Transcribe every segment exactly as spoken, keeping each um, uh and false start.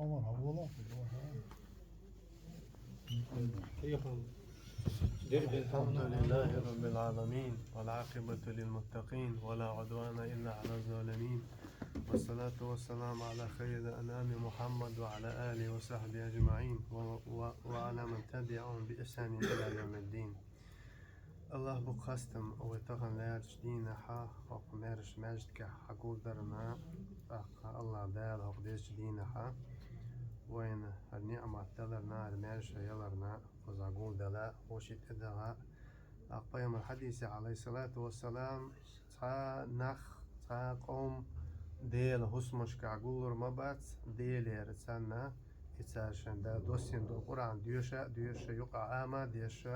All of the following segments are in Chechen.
عمر، عبد الله. الحمد لله رب العالمين، والعاقبة للمتقين، ولا عدوان إلا على الظالمين، والصلاة والسلام على خير الأنام محمد وعلى آله وصحبه أجمعين، و-، و-، وعلى من تبعهم بإحسان إلى يوم الدين. Аллах бу хастам вай тахан лаьрачу дийнахьа, хӀокху маьрша маьждигехь хьагулдарна, тӀаккха Аллах Дала хӀокху дезачу дийнахьа вайна хӀара ниӀмат даларна, хӀара маьрша яларна, кхузахь гулдала, вовшийн тӀедагӀа. ТӀаккха пайхамар хьадисехь, Ӏалайхиссалату вассалам, цхьа нах, цхьа къом Делан хӀусамашкахь гуллур ма бац, Делера царна, и цара шайн Дала доссийна долу Къуръан доьша а доьша, юкъахь Ӏама а деша,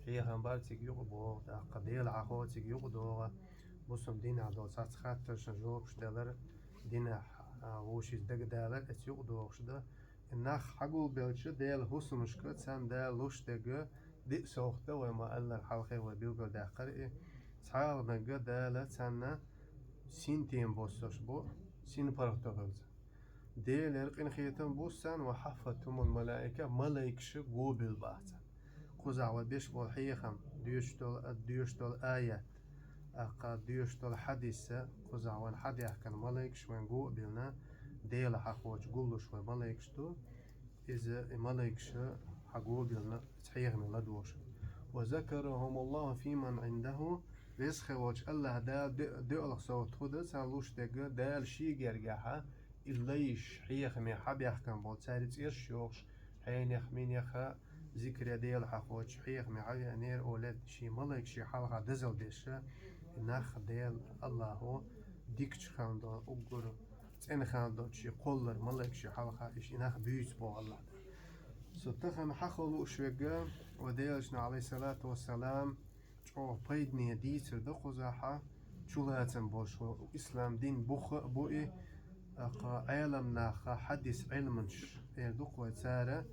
хьехам бар цига юкъа богӀу, тӀаккха Дела хьахо цига юкъа догӀу, бусалба динехь долу цхьацца хаттаршна жопаш далар, динехь, а, вовшийн дагадалар, оцу юкъа догӀуш дан. И нах хьагулбелча Делан хӀусамашка царна Дала луш дерг диъ совгӀат да, вай ма-аллара, хьалхе вай билгалдаьккхира и. ЦхьалгӀаниг Дала царна синтем боссош бу, синпаргӀато хилла. Делера къинхетам бу царна, ва хьаффатхумул малаика, малайкаша гобилла бац царна. Кхузахь вай беш болу хьехам, доьшуш долу, доьшуш долу аят, тӀаккха доьшуш долу хьадис, кхузахь вайна хьадаьхкина малайкаш вайна го а биллина, Дела хьахочу гуллуш вай малайкаш ду, иза и малайкаша хьаго а биллина, иза хьехаме ладогӀуш. «Ва закарахумуллаху фи ман Ӏиндаху», веза хилла волчу Аллах Дала де-, доьалгӀа совгӀат хӀун дан царна луш дерг, Дала шен гергахьа и лайш хьехаме хьабаьхкина болу цаьрца цӀераш йохуш, хьенех, минеха, зикре Дела хьахочу хьехаме хьавеанера олу шен малайкашна хьалха дозалла деш, и нах Дела Аллахо дикачу ханна долу уггар цӀена ханна долчу шен кхоллар малайкашна хьалха иштта и нах буьйцу боху Аллах Дала. Со тахана хьахо лууш верг, вай Делан Элчано, Ӏалайхиссалату вассалам, чӀогӀа пайдане дийцар ду кхузахьа, чулацам болуш вай ислам дин буха а бу и, тӀаккха Ӏеламнаха, хьадис Ӏилманчаш эр ду-кх вай цара,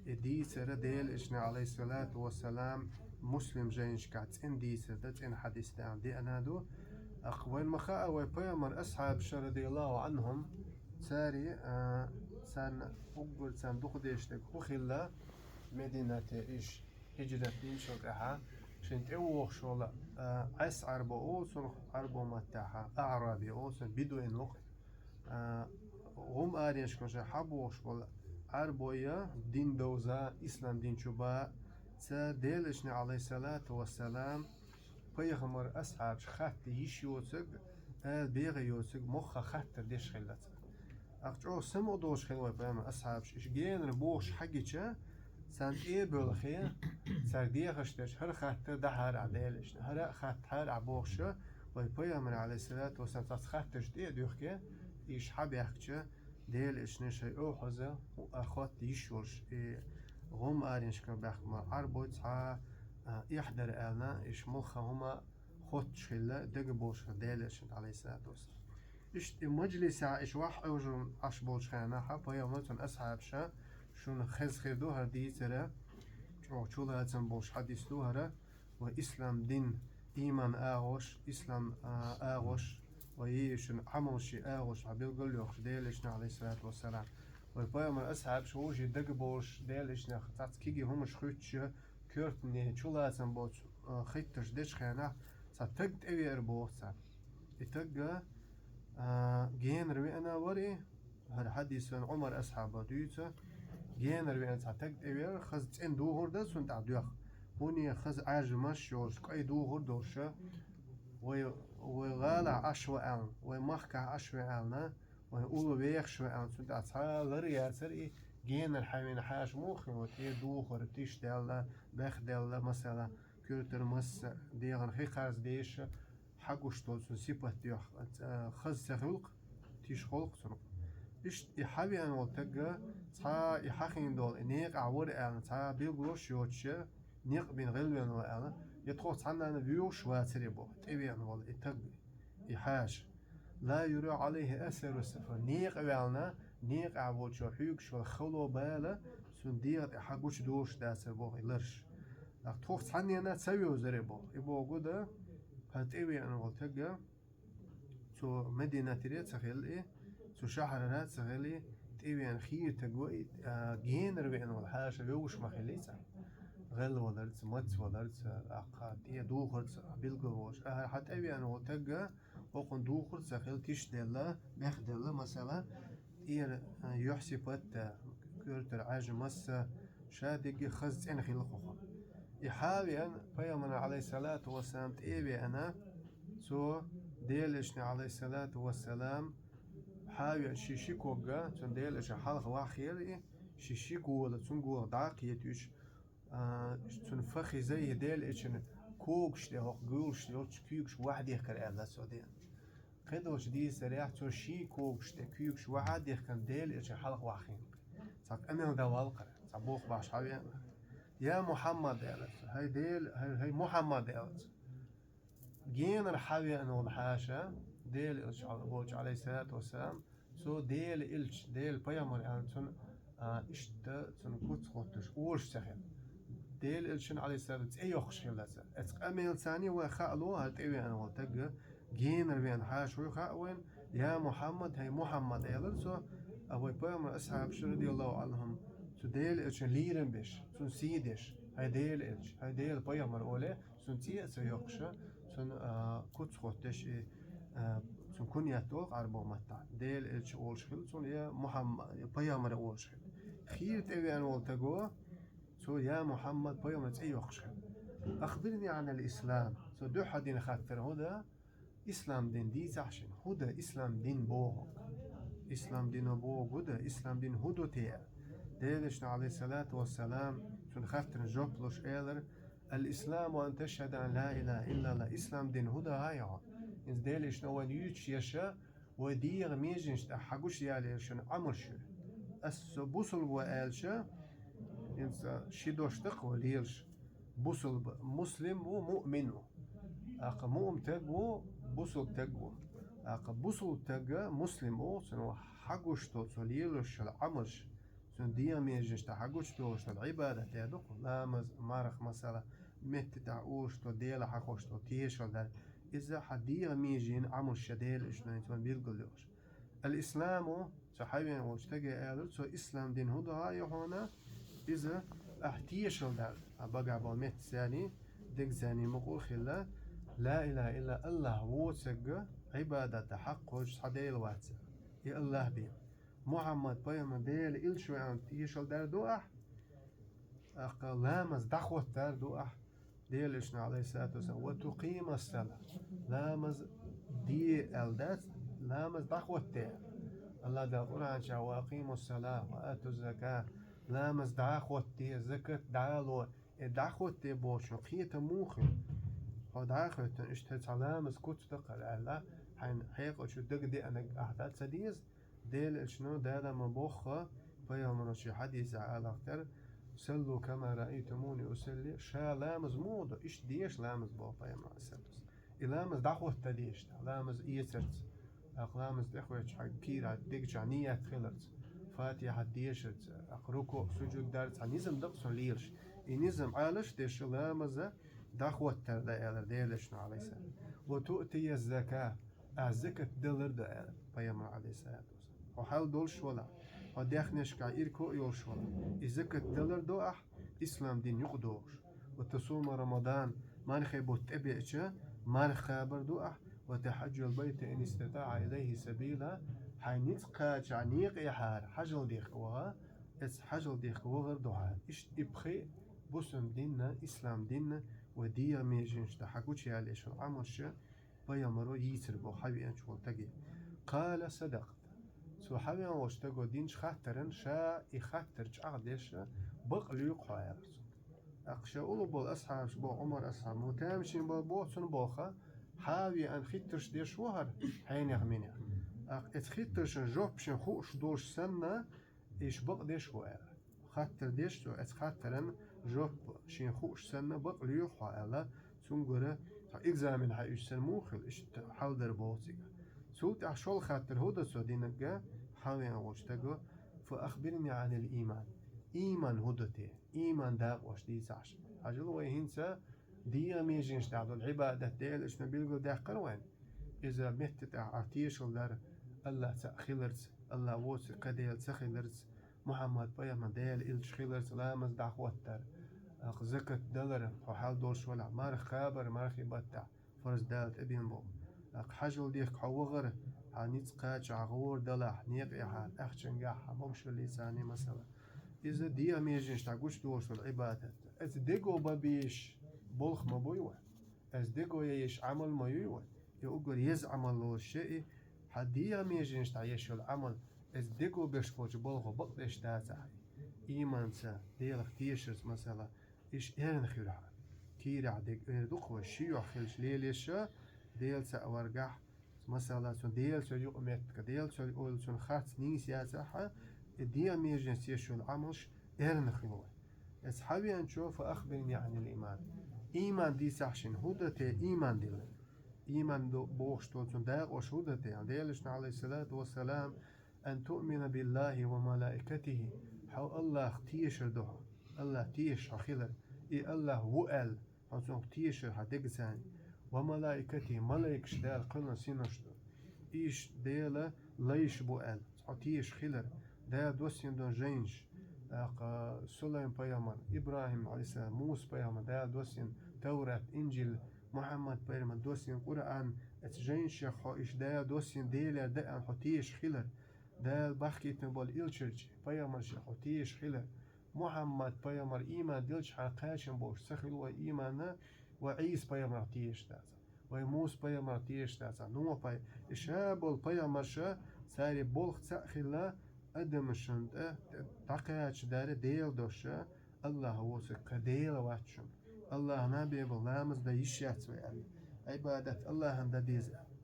и дийцар Делан Элчано, Ӏалайхиссалату вассалам, Муслим жайнашкахь цӀена дийцар дан, цӀена хьадис дан деана ду. ТӀаккха вайна ма хаьа, вай пайхамар асхьабаш, радияллаху Ӏанхум, цари, а, царна уггар царна дукха дешнарг хӀун хилла, Мединате иша хӀиджрат динчул тӀаьхьа шайн тӀевогӀуш волу, а, Ӏес Ӏарбо олу цунах Ӏарбо маттахьа, аӀраби олу цунах, бедуин ву-кх. А, гӀум аренашкахь шайн хьабогӀуш болу Ӏарбой дин довза, ислам дин чу бан, цара Делан Элчане, Ӏалайхиссалату вассалам, пайхамар асхьабаш хатта йиш йоцург, ала бегӀа йоцург мохха хаттар деш хилла цара. ТӀаккха чӀогӀа самукъадолуш хилла вай пайхамар асхьабаш. Иша генара бохуш хьагича, царна тӀе а боьлхий, цаьрга дехаш дерш, хӀара хаттар дахьара ахь Делан Элчане, хӀара а хаттахьара ахь бохуш, вай пайхамар, Ӏалайхиссалату вассалам, цхьацца хаттарш тӀе а дуьхке, иша хьабаьхкича, Делан Элчане шайн оьгӀаза а хотта йиш йолуш, и гӀум аренашкара баьхкина Ӏарбой цхьа, а, эхь дара аьлла, иша муьлхха хӀума хоттуш хилла, дага болуш хилла Делан Элчанна, Ӏалайхиссалату вассалам. Иштта и мажлисехь иша вахь Ӏожалла Ӏаш болчу хенахь, пайхамар, цуьнан асхьабаша, шуна хезна хир ду хӀара дийцар, чӀогӀа чулацам болуш хьадис ду хӀара, вай ислам дин, ийман агӀош, ислам, а, агӀош, вай йийшина Ӏамалший агӀош хьан билгал йохуш Делан Элчане, Ӏалайхиссалату вассалам. Вай пайхамар асхьабаш вовшийн дага болуш, Делан Элчанах цхьацца кегий хӀумаш хуьттуш, коьртане чулацам боцу, а, хаттарш дечу хенахь, цхьа таг тӀевеара боху царна. И таг, а, генара веана вара и, хӀара хьадис вайн Ӏумар асхьаба дуьйцу, генара веана цхьа таг тӀевеара, хаза цӀена духар дан цунна тӀехь доьху. ХӀунда хаза Ӏаьржа мас йолуш, кӀай духар долуш, вай, вай гӀалахь Ӏаш ван аьлла, вай махкахь Ӏаш ван аьлла, вай улло вехаш ван аьлла, цунна тӀехь цхьа лар яцара и, генара хьан вина хьаша муха хилла, тӀе духар, тиша даьлла, бех даьлла, масала, коьртара масса, дегӀана хи кхарза деша, хьагуш долу цуьнан сипат йоху, а, хаза ца хуьлу-кх, тиша хуьлу-кх цунах. Иштта и хьавеана волу таг, цхьа и хьахийна долу, и некъахь вара аьлла, цхьа билгалош йоцуш, некъ бина гӀелвелла ван аьлла, я тхох цхьаннана воьхуш вацаре боху, тӀевеана волу и таг, и хьаша. Ла юра Ӏалайхи асару сафар. Некъа ваьлла, некъахь волчо хьоьгуш волу хало, бала, цуьнан дегӀа тӀе хьагучу долуш дацара боху и ларш. ТӀаккха тхох цхьаннена ца вевзаре боху. И боху гуда, хӀара тӀевеана волу таг, цо Мединатера а ца хилла и, цу шахьарара а ца хилла и, тӀевеана хийра таг ва и, а, генара веана вола хьаша вевзаш ма хилий цхьа. ГӀелваларца, мацваларца, аккха тӀе духарца билгал волаш. Ахьа хьа тӀевеана вола таг, хӀокхунна духар ца хила тишделла, бехделла, масала, тӀера, а, юьхь-сипат а, коьртара Ӏаьржа масса, ша дерриге хаза цӀена хила хӀокхунна. И хьавеана, пайхамарна, Ӏалайхиссалату вассалам, тӀе а веана, цо Делан Элчанна, Ӏалайхиссалату вассалам, хьавеана ший ши ког, цунна Делан Элча хьалха ваххера и, ший ши гола, цунна гола дӀа а кхеташ, а, цунна фахизайхӀи, Делан Элчан когаш тӀа, хӀокху гоьлаш тӀа йолчу куьйгаш вахьадехкар аьлла цо деана. КхидӀолчу дийцарехь, цо ший когаш тӀе куьйгаш вахьадехкарна Делан Элча хьалха ваххийна. Цхьа къамел дан валкхара, цхьа боху баш хьавеана. Я Мухьаммад, аьлла цо, хӀай Дела, хӀай, хӀай Мухьаммад, аьлла цо. Генара хьавеана волу хьаша, Делан Элча волчу, Ӏалайхиссалату вассалам, цо Делан Элча, Делан пайхамар аьлла цунна, а, иштта цунна куц хӀоттуш, олуш ца хилла. Делан Элчан, Ӏалайхиссалату, цӀе йоккхуш хилла цара. Оцу къамелаца вай хаало, хӀара тӀевеана волу таг генара веана хьаша вуй хаьа вайна, я Мухьаммад, хӀай Мухьаммад, элира цо, а вай пайхамаран асхьабаш, радияллаху Ӏанхум, цу Делан Элчан лерам беш, цунна сий деш, хӀай Делан Элча, хӀай Делан пайхамар олий, цуьнан цӀе а ца йоккхуш, цуьнан, а, куц хӀоттуш и, а, цуьнан куньят олу Ӏарбойн маттахь. Делан Элча олуш хилла цунна, я Мухьамма-, я пайхамар олуш хилла. Хийра тӀевеана волу таго, цо я Мухьаммад, пайхамаран цӀе йоккхуш хилла. Ахбирни Ӏанил ислам. Цо дуьххьара дина хаттар хӀун ду? Ислам дин дийцахь шуна, хӀун ду ислам дин боху? Ислам дино боху хӀун ду, ислам дин хӀун ду те? Делан Элчано, Ӏалайхиссалату вассалам, цуьнан хаттарна жоп луш элира: «Ал-исламу ан ташхӀада ан ла илаха иллаллах». Ислам дин хӀун ду хьан йоху? ХӀинца Делан Элчано вайна юьйцуш еша, вай дегӀан меженаш тӀехь хьан гучу ялийла шуна Ӏамалш ю. Ас со бусулба ву аьлча, хӀинца ши дош ду-кх вай лелаш. Бусулба, муслим ву, муъмин ву. ТӀаккха муъмин таг ву, бусулба таг ву. ТӀаккха бусулба таг муслим ву, цунна хьан гуш долу цо лелош йолу Ӏамалш, цуьнан дегӀан меженаш тӀехь хьан гучу долуш долу Ӏибадат ду-кх, ламаз, марха, масала, метта тӀехь олуш долу, Делан хьахош долу тешалла дар. Иза хьан дегӀан меженан Ӏамалш ю Делан Элчано цунна билгал йолуш. Ал-исламу, цу хьавеана волчу стаге элира цо: «Ислам дин хӀун ду хьан йоху хьуна?» Иза ахь тешалла дар, а багахь болу меттаца а, дегца а мукъа а хилла, ла илаха илла Аллах воцург Ӏибадат дан хьакъ кхочуш цхьа Дела вац. И Аллах бен. Мухьаммад пайхамар Делан Элча ву аьлла тешалла дар ду ахь? ТӀаккха ламаз дӀахӀоттар ду ахь? Делан Элчано, Ӏалайхиссалату вассалам: «Ва тукъимас сала». Ламаз де аьлла дац, ламаз дӀахӀотта. Аллах Дала Къуръан чохь: «Ва акъимус сала, ва атуз зака». Ламаз дӀахӀотта, закат дӀало. Э, дӀахӀотта бохучун кхетам муха ю? Хьо дӀахӀоьттина, иштта цхьа ламаз куц ду-кх аьлла, хьайна хьекъал чу дагадеанарг ахь дан ца деза? Делан Элчано, Дала ма бохху, пайхамаро шен хьадисехь алахтара: «Саллу кама раайтумуни усалли». Ша ламаз муха до, иштта деша ламаз боху пайхамаро, Ӏалайхиссалату вассалам. И ламаз дӀахӀотта деша, ламаз эцарца, тӀаккха ламаз тӀехӀоьттича хьайн кийра дегчохь ният хиларца, Фатихьат дешарца, тӀаккха рукуъ, сужуд дарца, хьан низам ду-кх цунна лелаш. И низам Ӏалаш деш ламаз дӀахӀоттар ду аьлла Делан Элчано, Ӏалайхиссалам. «Ва туътияз зака», ахь закат далар ду аьлла пайхамаро, Ӏалайхиссалату вассалам. Хьо хьал долуш валахь, хьо даьхнашкахь ирко а йолуш валахь, и закат далар ду ахь, ислам дин юкъадохуш. «Ва тасума Рамадан», мархин бутт тӀебеача, марха кхабар ду ахь, «ва тахьуджал байта ин истатаӀа илайхи сабила», хьайн ницкъ кхачахь некъехьара хьажал дехка ваха, эцу хьажал дехка вахар ду хьан. Иштта и пхи бусулба динна, ислам динна, вай дегӀан меженаш тӀехь хьан гучуялийча йолу Ӏамалш, пайхамаро йийцар боху хьавеанчу волу стаге. Къала: «Садакъта». Цу хьавеана волчу стаго динчу хаттаран ша и хаттар чӀагӀдеш, бакъ лоьху хьо, аьлла цо. ТӀаккха шен уллух болу асхьабаш боху, Ӏумар асхьаб, ма тамашийна бала боху цунна боху, хьавеана хиттарш деш ву хӀара хьенех-минех. ТӀаккха эцу хиттаршна жоп шен хууш долуш санна, иштта бакъдеш ву аьлла. Хаттар деш цо, эцу хаттаран жоп шен хууш санна, бакъ лоьху хьо аьлла, цуьнгара цхьа экзамен хьаьуьш санна муха хуьлу, иштта хьал дара боху цигахь. Цул тӀаьхьа шолгӀа хаттар хӀун ду цо динарг, хьавеана волчу стаго: «Фа ахбирни Ӏанил ийман». Ийман хӀун ду те? Ийман дакъош дийцахь шуна. Хьажал, вай хӀинца дегӀан меженаш тӀехь долу Ӏибадат Делан Элчано билгалдаьккхира вайна. Иза метта тӀехь ахь тешалла дар, Аллах цхьаъ хиларца, Аллах воцург кхы Дела ца хиларца, Мухьаммад пайхамар Дела элча хиларца, ламаз дӀахоттар, акха закат далар, хьо хьал долуш валахь, марха кхабар, мархий баттахь, фарз Дала тӀебен бу. Акха хьажал дехка хьо вахар, хьан ницкъ кхача хьан гӀора далахь, некъехьа, ахчангахьа, могушаллица, масала. Иза дегӀан меженаш дӀагучудолуш долу Ӏибадат. Иза дего бан безаш болх ма буй вай. Иза дего еш Ӏамал ма юй вай. И уггар еза Ӏамал лоруш и, хьан дегӀан меженаш дӀаеш йолу Ӏамал, иза дего беш болчу болхо бакъдеш дацахь. Ийманца, Делах тешарца, масала, иша эрна хир хьан. Кийрахь дерг эр ду-кх вай, ши юьхь хилча лелаша, Дела цхьаъ варгахь, масала, цунна Дела цо юкъаметтиг, Дела цо ойла цунна харц нийса яцахь, и дегӀан меженца еш йолу Ӏамалш эрна хир вай. Иза хьан веанчо, фа ахбирни анил ийман. Ийман дийцахь шена, хӀун дан те ийман дилла? Ийман ду-, бохуш долу цунна дакъош хӀун дан те? Делан элчано, Ӏалайхиссалату вассалам, ан туъмина биллахи ва малаикатихи, хьо Аллах тешар ду хьо, Аллах тешаш хьо хилар, и Аллах ву аьлла, хьо цунах тешар хьан дегацани, ва малаикатихи, малайкаш Дала кхоьллина синош ду, иша Делан лайш бу аьлла, хьо тешаш хилар, Дала доссийна долу жайнаш, тӀаккха Сулайм-пайхамар, ИбрахӀим, Ӏалайхиссалам, Муса-пайхамар, Дала доссийна Таврат, Инжил, Мухьаммад-пайхамар доссийна Къуръан, оцу жайнашех хьо иша Дала доссийна Делера дан аьлла хьо тешаш хилар, Дала бахкийтина болу элчанаш, пайхамаршех хьо тешаш хилар, Мухьаммад-пайхамар ийман дилча хьан кхачам болуш ца хилла вай ийманна, вай Ӏийса-пайхамарах тешаш дацахь, вай Муса-пайхамарах тешаш дацахь, Нухь-пай-, и ша болу пайхамарша, цаьрий болх цхьаъ хилла, адамашна тӀе дӀакхачадаьрра Делан дош, Аллах воцург кхин Дела вац шуна. Аллахна бен болу ламаз дан йиш яц вай аьлла. Ӏибадат Аллахна дан деза аьлла.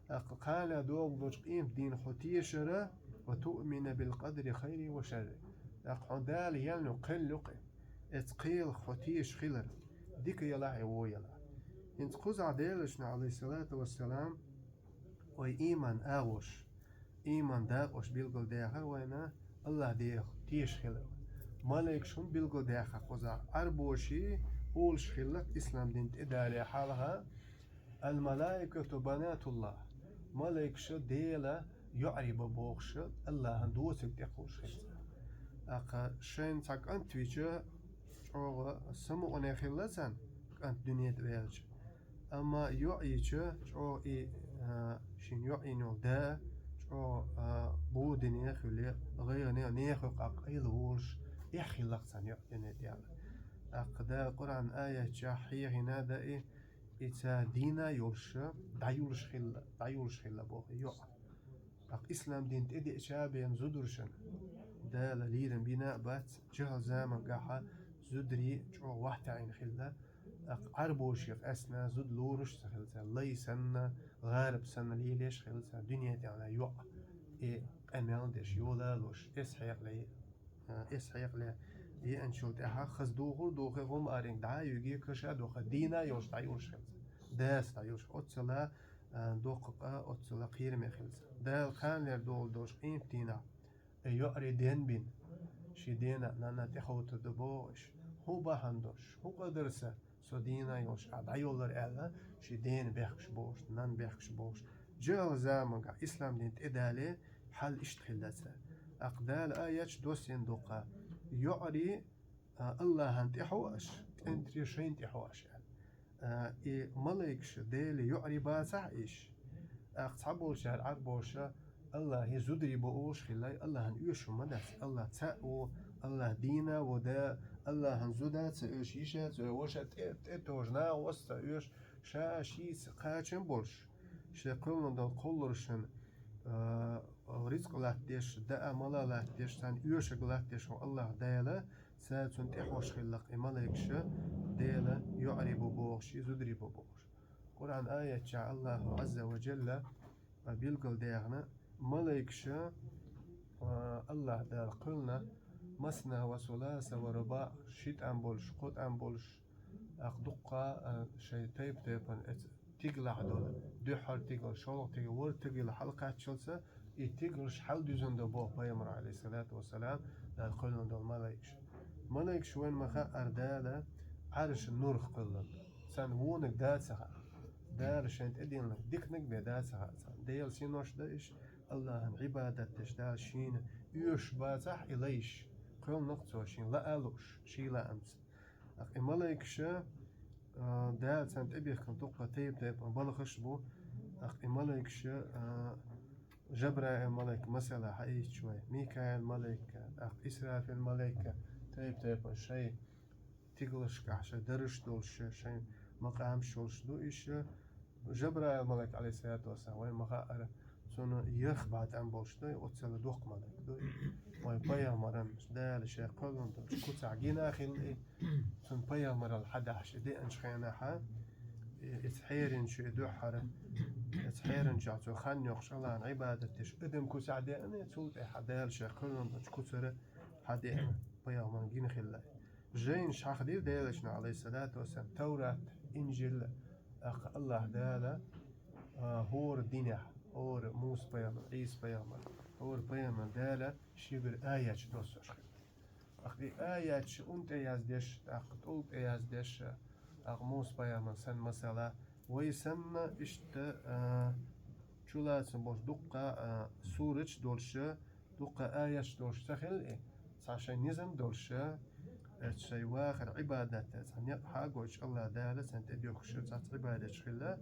ТӀаккха кхана догӀу долчу къематдийнах хьо тешара, ва туъмина бил къадри хайри ва шарри. ТӀаккха хьуна Дала елла кхел ю-кх и. Эцу кхелах хьо тешаш хилар. Дика ялахь я, вон ялахь. ХӀинца кхузахь Делан элчано, Ӏалайхиссалату вассалам, вай ийман агӀош, ийман дакъош билгалдаьхар вайна, Аллах Делах тешаш хилар. Малайкаш хӀунда билгалдаьхна кхузахь? Ӏарбоший олуш хилла-кх ислам дин тӀедале хьалха, ал-малаикату банатуллах. Малайкаша Делан йоӀарий бу бохуш, Аллахьан доцург тӀекхуьуш хилла царна. ТӀаккха шайна цхьа кӀант вича, чӀогӀа самукъане хилла царна, кӀант дуьне тӀе ваьлча. Амма йоӀ йича, чӀогӀа и, а, шен йоӀ йина йолу да, чӀогӀа, а, бодане а хуьлий, гӀайгӀане а, нехан юкъахь къайла волуш, эхь хилла-кх царна йоӀ дуьне тӀе яьлла. ТӀаккха Дала Къуръан аятчохь хьехийна дан и, и цара дийна йолуш, дӀайолуш хилла, дӀайолуш хилла боху йоӀ. ТӀаккха ислам дин тӀедеъча бен зударшна Дала лерам бина а бац, жахӀал заманахь зударий чӀогӀа вахтаийна хилла, тӀаккха Ӏарбошех къаьстина зуда лоруш а ца хилла цара, лай санна, гӀараб санна лелаш а хилла цара, дуьне тӀехь йоӀ, и къамел деш, йолалуш, эс хьекъале, а, эс хьекъале еанчул тӀаьхьа хаза духур духе гӀум аренга дӀа а юьгий, каша а дохе, дийна йолуш дӀайолуш хилла цара. Дас дӀайолуш, оццала, а, доккха къа, оццала кхераме хилла цара. Дала кханлера догӀу долуш къематдийнахь, и йоӀарий ден бина, шен дена а, нанна а тӀеховтар ду боху иша. ХӀун бахьана долуш, хӀун къа дара сан, со дийна йолуш ахь дӀайоллар аьлла, шен дена бехкаш бохуш, нанна бехкаш бохуш. ЖахӀал заманахь ислам дин тӀедале хьал иштта хилла цара. ТӀаккха Дала аятчохь доссийна ду-кх, йоӀарий, а, Аллахьан тӀехьо аш, кӀентарий шайна тӀехьо аш аьлла. А, и малайкаш Делан йоӀарий бацахь иш, тӀаккха цхьаболчара Ӏарбоша Аллахье зударий бу олуш хилла, Аллахьна оьшуш ма дац. Аллах цхьаъ ву, Аллах дийна ву да, Аллахьна зуда ца оьшу, йиша ца оьшу, ваша тӀе, тӀе тожа нагӀа васта ца оьшу, ша шийца кхачам болуш, шен кхоьллина долу кхолларшна, а, рицкъ латтадеш, даа мала латтадеш, царна оьшург латтадеш ву Аллах Дала, цара цунна тӀехьош хилла-кх и малайкаш, Делан йоӀарий бу бохуш, и зударий бу бохуш. Къуръан аятчохь Аллаху Ӏазза ва Джалла а билгалдаьхна, малайкаш, а, Аллах Дала кхоьллина, масна ва суласа ва рубаъ, ши тӀам болуш, кхо тӀам болуш, тӀаккха дуккха, а, шайн тайп-тайпана эца тигалахь долу, дуьххьара тигал, шолгӀа тигал, ворхӀ тигал хьалакхаччалца, и тигалш хьалдуьзна ду боху пайхамара, Ӏалайхиссалату вассалам, Дала кхоьллина долу малайкаш. Малайкаш вайна ма хаьара, Дала Ӏаршан нурах кхоьллина ду. Царна вониг да ца хаьа. Дала шайна тӀедиллинарг диканиг бен да ца хаьа царна. Делан синош ду иш, Аллахьан Ӏибадат деш, Дала шийна оьшуш бацахь и лайш, кхоьллинарг цо шийна лаа а лууш, ший лаамца. ТӀаккха и малайкаш, а, Дала царна тӀебехкам тукха тайп-тайпана балхаш бу. ТӀаккха и малайкаш, а, Жабраил малайк, масала, хьаийцича вай, Микаил малайк, тӀаккха Исрафил малайк, тайп-тайпана шоай тигалашкахь, шоай даржаш долуш, шоай макъамаш йолуш ду уьш. Жабраил малайк, Ӏалайхиссалату вассалам, вайна ма хаъара, цунна ярх бӀе тӀам болуш ду, оццул доккха малайк ду. Вайн пайхамаран Дала шайн кхоьллина долчу куцахь гина а хилла и, цунна пайхамаралла хьадахьаш и деанчу хенахь, и, иза хьерина чу и дуьххьара, иза хьерина чохь цо хан йоккхуш Аллахьан Ӏибадат деш, адам куцахь деана, цул тӀаьхьа Дала шайн кхоьллина долчу куцара хьадеана, пайхамарна гина хилла. Жайнаш хьахадира Делан Элчано, Ӏалайхиссалату вассалам, Таврат, Инжил, тӀаккха Аллахьа Дала, а, хӀора динехь, хӀора Муса-пайхамар, Ӏийса-пайхамар, хӀора пайхамар Дала шегара аяташ доссош хилла. ТӀаккха и аяташ ун тӀе яздеш, тӀаккха тӀул тӀе яздеш, тӀаккха Муса-пайхамар санна, масала, вай санна, иштта, а, чулацам болуш дуккха, а, сураташ долуш, дуккха аяташ долуш ца хилла и, цхьа шайн низам долуш, а, шайн вахар Ӏибадат, цхьа некъ хьагойтуш Аллахьа Дала царна тӀедуьхкуш, цхьацца Ӏибадаташ хилла,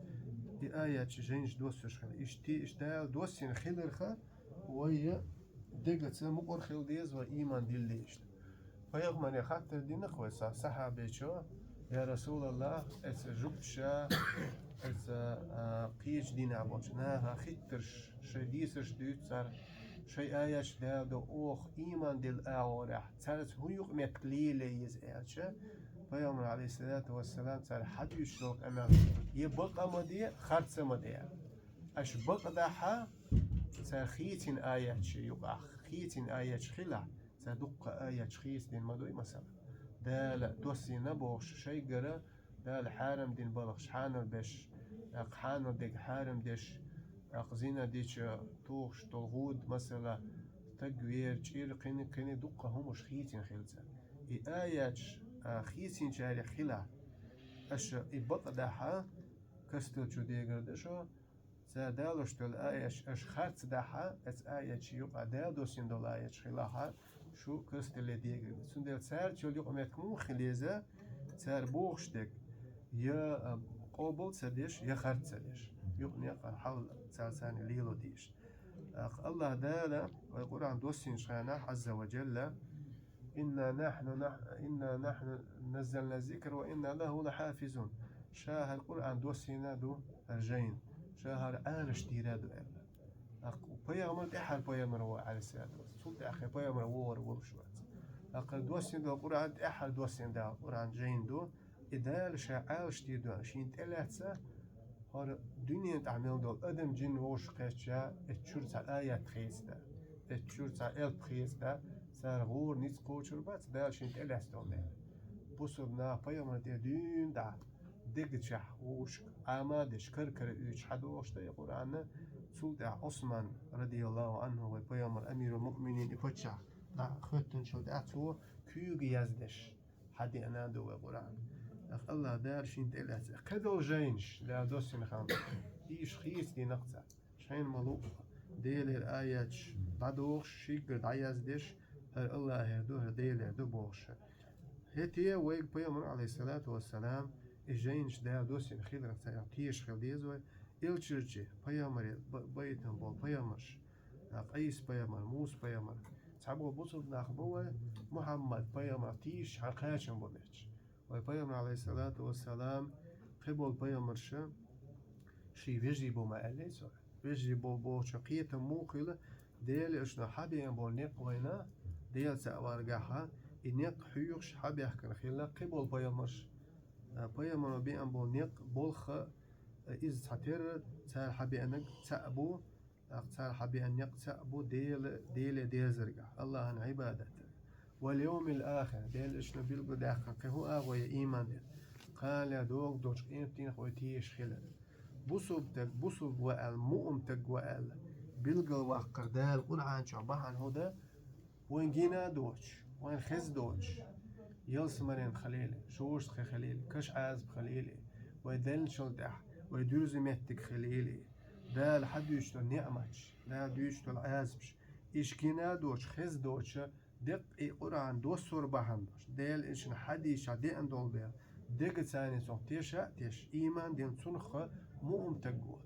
и аяташ жайнаш доссош хилла. Иштта, иштта Дала доссийна хиларх, вай дегаца мукъар хила деза, вай ийман дилла деза. Пайхамаре хаттар дина-кх вай са-, сахьабечо: «Я Расулаллах, эца жугташа, эца, а, кхечу динехь болчу наха хиттарш, шайн дийцарш дуьйцу цара, шайн аяташ Дала до оха ийман дилла агӀорехь, цаьрца хӀун юкъаметтиг лелае еза?» аьлча, пайхамар, Ӏалайхиссалату вассалам, цара хьадуьйцуш долу къамел: «Я бакъ а ма де, харц а ма де. Аша бакъдахь, цара хийцина аяташ юкъахь, хийцина аяташ хилахь, цара дуккха аяташ хийцадина ма дуй, масала. Дала доссийна бохуш шайгара, Дала хьарам дина балхаш хьанал беш, тӀаккха хьанал дерг хьарам деш, тӀаккха зина дича тухуш долу гӀуда, масала, стаг вер, чӀир, кхини, кхини дуккха хӀумаш хийцина хилла цара. И аяташ, а, хийцинчарех хилахь, аша и бакъдахь, кастал чу дегар ду шо, цара далош долу аяташ аша харц дахь, эца аяташ юкъа Дала доссийна долу аяташ хилахь, шу касталле дегар ду. Цундела цаьрца йолу юкъаметтиг муха хила еза, цара бохуш дерг, я, а, къобал ца деш, я харц ца деш. Юкъа некъа хьал цара царна лело дезаш. ТӀаккха Аллахьа Дала вай Къуръан доссийначу хенахь, Ӏазза ва Джалла, «Инна нахьну нах-, инна нахьну наззална зикра ва инна лаху лахьафизун». Ша хӀара Къуръан доссийна ду, хӀара жайна. Ша хӀара Ӏалаш дийр ду аьлла. ТӀаккха пайхамар тӀаьххьара пайхамар ву, Ӏалайхиссалату вассалам. Цул тӀаьххье пайхамар вогӀур волуш вац. ТӀаккха доссийна долу Къуръан тӀаьххьара доссийна долу Къуръан жайна ду. И Дала ша Ӏалаш дийр ду, шена тӀелаьцна, хӀара дуьнен тӀехь мел долу адам, жин вовшах кхечча, эцу чуьра цхьа аят хийцадан, эцу чуьра цхьа элп хийцадан, цара гӀура ницкъ кхочур бац, Дала шена тӀелаьцна долу мел. Бусурба нах пайхамар тӀе дуьйна дӀа дегачехь вовшах Ӏама а деш, кара-кара уьйцуш хьадогӀуш дан и Къуръан, цул тӀаьхьа Ӏусман, радияллаху Ӏанху, вай пайхамар, амирул муъминин, и паччахь дӀа хоьттинчул тӀаьхьа цо куьйга яздеш хьадеана ду вай Къуръан. ТӀаккха Аллахьа Дала шена тӀелаьцна. Кхидолу жайнаш Дала доссийна хилла, уьш хийцадина-кх цара. Шайна ма луъу Делера аяташ дӀадохуш, шийгара дӀаяздеш, хӀара Аллахьера ду, хӀара Делера ду бохуш. ХӀетте вайга пайхамар, Ӏалайхиссалату вассалам, и жайнаш Дала доссийна хиларх царах тешаш хила деза вай. Элчанчий, пайхамаре ба-, байтам болу пайхамарш, а, Ӏийса-пайхамар, Муса-пайхамар. Цхьаболу бусурба нах бу вай Мухьаммад-пайхамарах тийшаш хьан кхачам бу метташ. Вай пайхамар, Ӏалайхиссалату вассалам, кхиболу пайхамарша ший вежарий бу ма аьллий цо. Вежарий бу бохучу кхетам муха хила, Делан Элчано хьабеана болу некъ вайна, Дела цхьаъ варгахьа, и некъ хьоьхуш хьабаьхкина хила кхиболу пайхамарша. А, пайхамаро беана болу некъ болх а, иза цхьатерра цара хьабеанарг цхьаъ бу, тӀаккха цара хьабеана некъ цхьаъ бу Дела, Деле дезаргахь, Аллахьан Ӏибадатах. Вал йовмил ахир, Делан Элчано билгалдаьккхина кхин хӀун агӀо я ийман дин. Кхана догӀу долчу къематдийнах вай тешаш хилар. Бусурба таг, бусурба ву аьлла, муъмин таг ву аьлла, билгалваккхар Дала Къуръан чохь бахьана хӀун дан, вайн гина а доцуш, вайн хеза доцуш, ялсаманин хилийла, шуьйрса хи хилийла, каш Ӏазап хилийла, вай деллачул тӀаьхьа, вай дуьрзу меттиг хилийла, Дала хьадуьйцуш долу неӀматаш, Дала дуьйцуш долу Ӏазапаш, иш гина а доцуш, хеза доцуш, деккъа и Къуръан доссор бахьана долуш, Делан элчан хьадисашкахь деана долу бен, дегаца царна цунах теша а теша, ийман дина цунах муъмин стаг ву.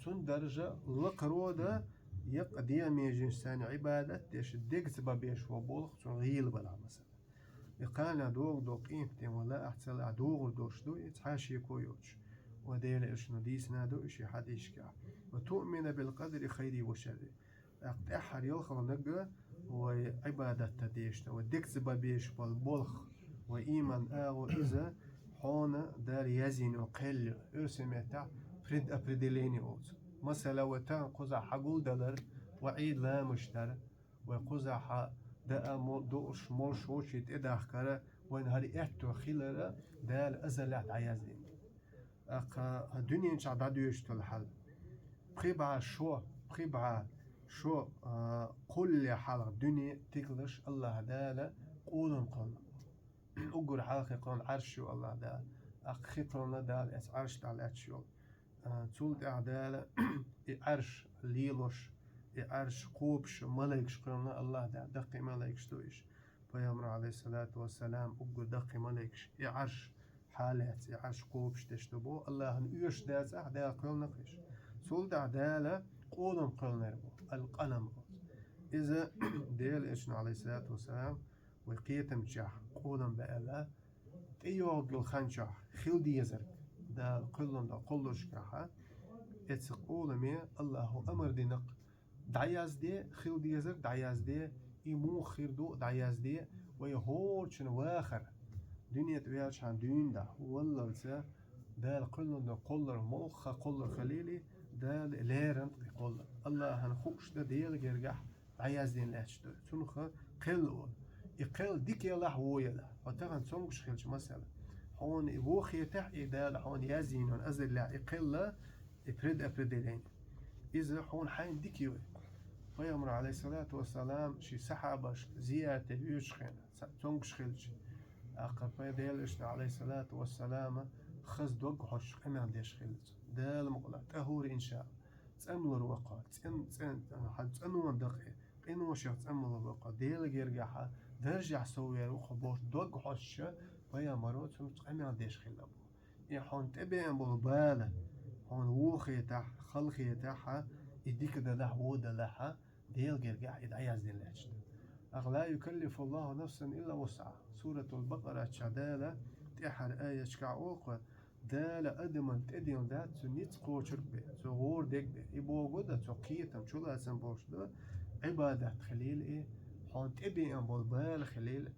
Цуьнан даржа лакхара дан, яккха дегӀан меженашца царна Ӏибадат а деш, дегаца бан беш ван болх цунна гӀийла балахь, масала. И кхана догӀу до къематдийнахь вала ахь ца лаахь догӀур долуш ду, и цхьа шеко йоцуш. Ва Делан элчано дийцина ду и шен хьадисашкахь. «Ва туъмина бил къадри хайрихи ва шаррихи». ТӀаккха тӀаьххьара ялхалгӀаниг вай Ӏибадат дан дезаш, вай дегаца бан безаш болу болх, вай ийман агӀо иза хьуна Дала яздина йолу кхел ю, оьрсийн меттехь предопределение олу цунах. Масала, вай тахана кхузахь хьагулдалар, вай Ӏийд ламазаш дар, вай кхузахь даа мо-, дууш, молуш вовшийн тӀедахкара, вайна хӀара аьтто хилара Дала азалехь дӀаяздина. ТӀаккха дуьнен чохь дӀадоьжуш долу хьал. Пхи бӀе шо, пхи бӀе шо, а, кхулле хьалха дуьне тигалш АллахӀ Дала къолам кхоьллина. Уггар хьалхе кхоьллина Ӏарш ю АллахӀ Дала. ТӀаккха хи кхоьллина Дала эцу Ӏарш тӀехь лаьтташ йолу. А, цул тӀаьхьа Дала и Ӏарш лелош, и Ӏарш кхобуш малайкаш кхоьллина АллахӀ Дала, даккхий малайкаш ду иш. Пайхамар, алейхиссалату вассалам, уггар даккхий малайкаш, и Ӏарш хьалаьцна, и Ӏарш кхобуш деш ду боху, АллахӀана оьшуш дацахь, Дала кхоьллина-кх иш. Цул тӀаьхьа Дала къолам кхоьллинера боху, аль-къалам боху. Иза Делан элчано, алейхиссалату вассалам, вай кхетамчохь къолам баьлла, тӀейогӀу йолу хан чохь хила дезарг, Дала кхоьллина долу кхолларшкахь, эцу къоламе АллахӀа амар дина-кх, дӀаязде, хила дезарг дӀаязде, и муха хир ду а дӀаязде, вай хӀорачун вахар, дуьне тӀе ваьлчхьана дуьйна дӀа валлалца, Дала кхоьллина долу кхоллар, муьлхха кхоллар хилийла, Дала леррина-кх и кхоллар. АллахӀана хууш дан Делан гергахь дӀаяздина лаьтташ ду. Цунах кхел олу. И кхел дика елахь, вон елахь. Хьо тахана цомгуш хилча, масала, хьуна и вон хетахь, и Дала хьуна яздина йолу азаллехь и кхел, и предопределение. Иза хьуна хьайна дика ю. Пайхамар, алейхиссалату вассалам, шен сахьабаш зиярте воьдучу хенахь, ца-, цомгуш хилча, тӀаккха пай-, Делан элчано, алейхиссалату вассалам, хаза дог хьоьстуш къамел деш хилла цо. Дала мукъалахь, тӀахӀура, иншаАллахӀ. ЦӀанлур ву-кх хьо, цӀен-, цӀен-, хьан цӀанонан дакъе, къиношех цӀанлур ву-кх хьо, Делан гергахь даржехь соввер ву-кх хьо бохуш дог хьоьстуш, пайхамаро цунца къамел деш хилла боху. И хьуна тӀебеана болу бала, хьуна вон хетахь, хала хетахь, и дика далахь, вон далахь, Делан гергахь и дӀаяздина лаьтташ ду. Ах, ла юкаллифуллаху нафсан илла вусъаха. Суратул Бакъара чохь Дала тӀаьххьара аяташкахь олу-кх, Дала адамна тӀедиллина дац цу ницкъ кхочург бен, цо гӀора дерг бен. И бохург ду, цо кхетам, чулацам болуш ду, Ӏибадат хилийла и, хьуна тӀебеана болу бала хилийла,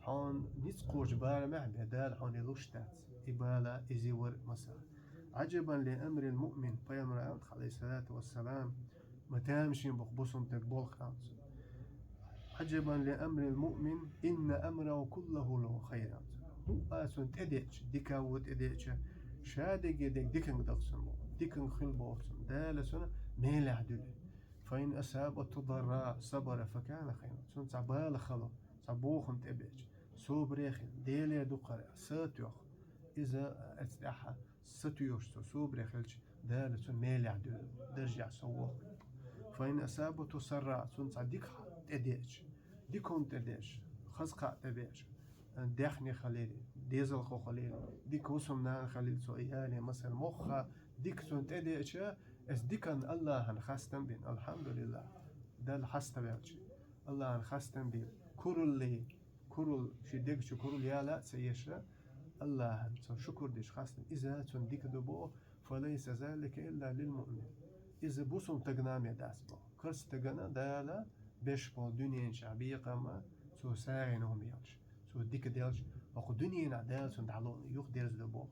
хьуна ницкъ кхочу барамехь бен Дала хьуна и луш дац. И бала, и зивар, масала. Ӏаджабан ли амрил муъмин, пайхамара аьлла-кх, алейхиссалату вассалам, ма тамашийна бу-кх бусалба стеган болх, аьлла цо. Ӏаджабан ли амрил муъмин, инна амраху куллаху лаху хайр, аьлла цо. ХӀуъа цунна тӀедеъча, дика а вон тӀедеъча, ша дерриге дерг диканга ду-кх цунна боху, диканга хила боху цунна, Дала цунна мелехь дуьллу. Фа ин асабатху дарра сабара факана хайран. Цунна цхьа бала хало, цхьа бохам тӀебеъча, собаре хила, Делера дукхара, са а тоьхна. Иза, а, эцу тӀехь сатуьйсуш цо собаре хилча, Дала цунна мелехь дуьллу, даржехь соввоху. Фа ин асабатху сарра, цунна цхьа дика хьал тӀедеъча, дика хӀума тӀедеъча, хаза кхаъ тӀебеъча, а, даьхни хилийла, дезалхо хилийла, дика хӀусамнана хилийла цо и яле, масала, муьлхха дика цунна тӀедеъча, эцу диканна АллахӀана хастам бина, алхьамдулиллахӀ, Далла хьаставаьлча, АллахӀана хастам бина, куралла, куралла, шен дег чу куралла яла а ца еш, АллахӀана цо шукур деш хастам, иза цунна дика ду боху, фа лайса залика илла лил муъмин. Иза бусалба стагана мел дац боху. Карста стагана Дала беш болу дуьнен чохь бекхам, цо сагӀина хӀума елча, цо дика делча, хӀокху дуьненахь Дала цунна дӀалуъна юхадерзадо боху.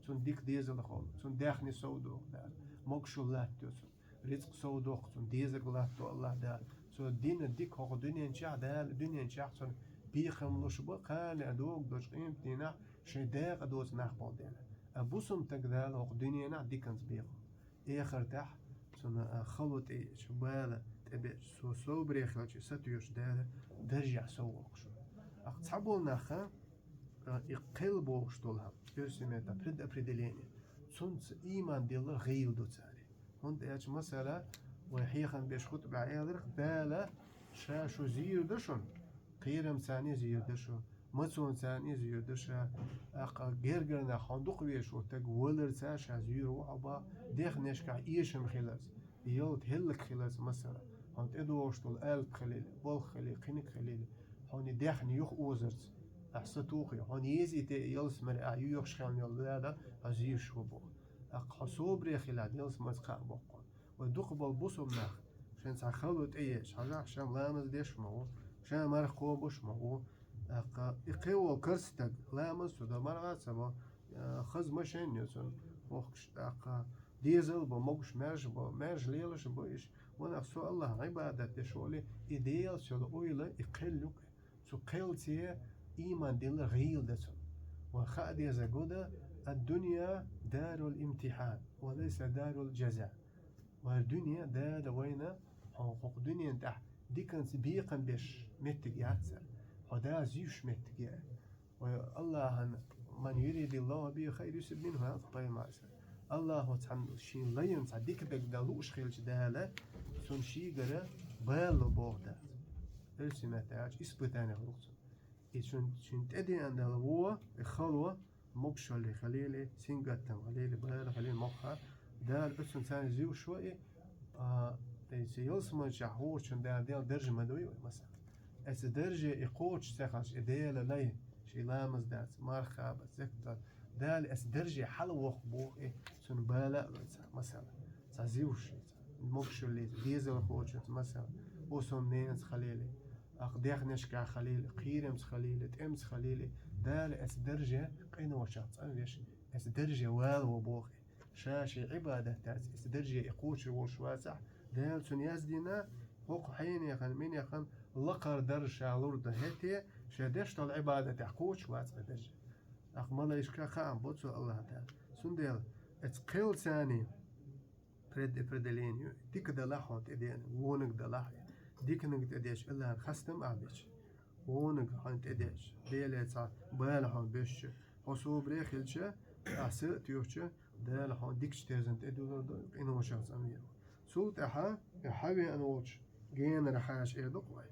Цунна дика дезалхо, цунна даьхни совдоху Дала, могушалла латтайо цунна, рицкъ совдоху цунна, дезарг латто АллахӀ Дала. Цо дина дика хӀокху дуьнен чохь Дала, дуьнен чохь цунна бекхам луш бу, кхана а догӀу долчу къематдийнахь шайн дакъа доцу нах болу дела. А бусалба стаг Дала хӀокху дуьненахь диканца бекхам. Эхартахь цунна, а, хало тӀеэцча, бала тӀебеъча, цо собаре хилча, сатуьйсуш Дала даржехь соввоккхуш ву. Ах, цхьаболу нах, а, и кхел бохуш долу хӀума, оьрсийн меттахь предопределение, цунца ийман диллар гӀийла ду цара. ХӀунда аьлча, масала, вай хьехам беш хутӀбехь элира, Дала ша шу зийр ду шуна, кхерамца а зийр ду шу, мацонца а зийр ду ша, тӀаккха гергара нах хьуна дукха везаш волу стаг валарца а ша зийр ву хьо боху, дехнашкахь эшам хиларца, ялта хӀаллакьхиларца, масала, хьуна тӀедогӀуш долу алапа хилийла, болх хилийла, кхиниг хилийла, хьуна и даьхни юха озарца, ахь сатухий, хьуна еза и тӀе ялсамаре ахь йоьхуш хилла йолу Дала хьо зийраш ву боху. ТӀаккха хьо собаре хилахь, ялсамаца кхаъ боккху. Вай дукха болу бусулба нах, шайн цхьа хало тӀееъча, хьажахь, ша ламаз деш ма ву, ша марха кхобуш ма ву. ТӀаккха и кхин волу карз стаг, ламаз ца до, марха ца бо, э, хаза машен ю цуьнан, вохкуш, тӀаккха дезал бо, могуш маьрша бо, маьрша лелаш бо иш. Ванах со Аллахьан Ӏибадат деш волий, и Делаца йолу уйла, и кхел ю-кх. Цу кхелце ийман дилла гӀийла дан цунна. Вай хаа деза гуда: «Ад-дунья дарул имтихьан, ва лайса дарул джаза». Вай дуьне Дала вайна, хьо хӀокху дуьнен тӀехь диканца бекхам беш меттиг яц цара. Хьо Дала зуьйш меттиг яц. Вай Аллахьан: «Ман юридиллаху бихи хайран юсиб минху», аьлла пайхамарс. Аллахьо цхьана шен лайна цхьа дика даг дан лууш хилча Дала, цунна шийгара бала ло боху Дала. Оьрсийн маттахь аьлча, испытание хуьлу цунна. И цунна, цунна тӀедеана Дала вон, и хало, могушалла хилийла, сингаттам хилийла, бала хилийла мохха, Дала оцунна царна зуьйш ву и, а, и цу ялсаманчохь хӀорачун Дала делла даржа ма дуй вай, масала. Оцу дарже и кхочуш ца хилча, и Делан лай, шен ламаз дац, марха кхаба, закат, Дала оцу дарже хьалавоккху боху и, цунна бала а лой цхьа, масала, цхьа зуьйш, цхьа могушаллица, дезалхочунца, масала, бусулба ненаца хилийла, тӀаккха дехнашкахь хилийла, кхерамца хилийла, тӀемца хилийла, Дала оцу дарже къиношах цӀанвеш, оцу дарже вала ву боху и. Ша шен Ӏибадат дац, оцу дарже и кхочур волуш вацахь, Дала цунна яздина, хӀокху хьенехан, минехан лакхара даржа ша лур дан хӀетте, ша деш долу Ӏибадатехь кхочуш вац и даржа. ТӀаккха малайшка хаам бо цу Аллахьа Дала. Цундела оцу кхелца предопределение ю, дика далахь хьуна тӀедеана, вониг далахь, диканиг тӀедеш Аллахьан хастам а беча, вониг хьуна тӀедеш, Деле цхьа бала хьуна бешча, хьо собаре хилча, ахь са а тоьхча, Дала хьуна дикачу терзан тӀедуьллур ду, къиношах цӀанвер ву. Цул тӀаьхьа, и хьавеана волчу генара хьаша эр ду-кх вай.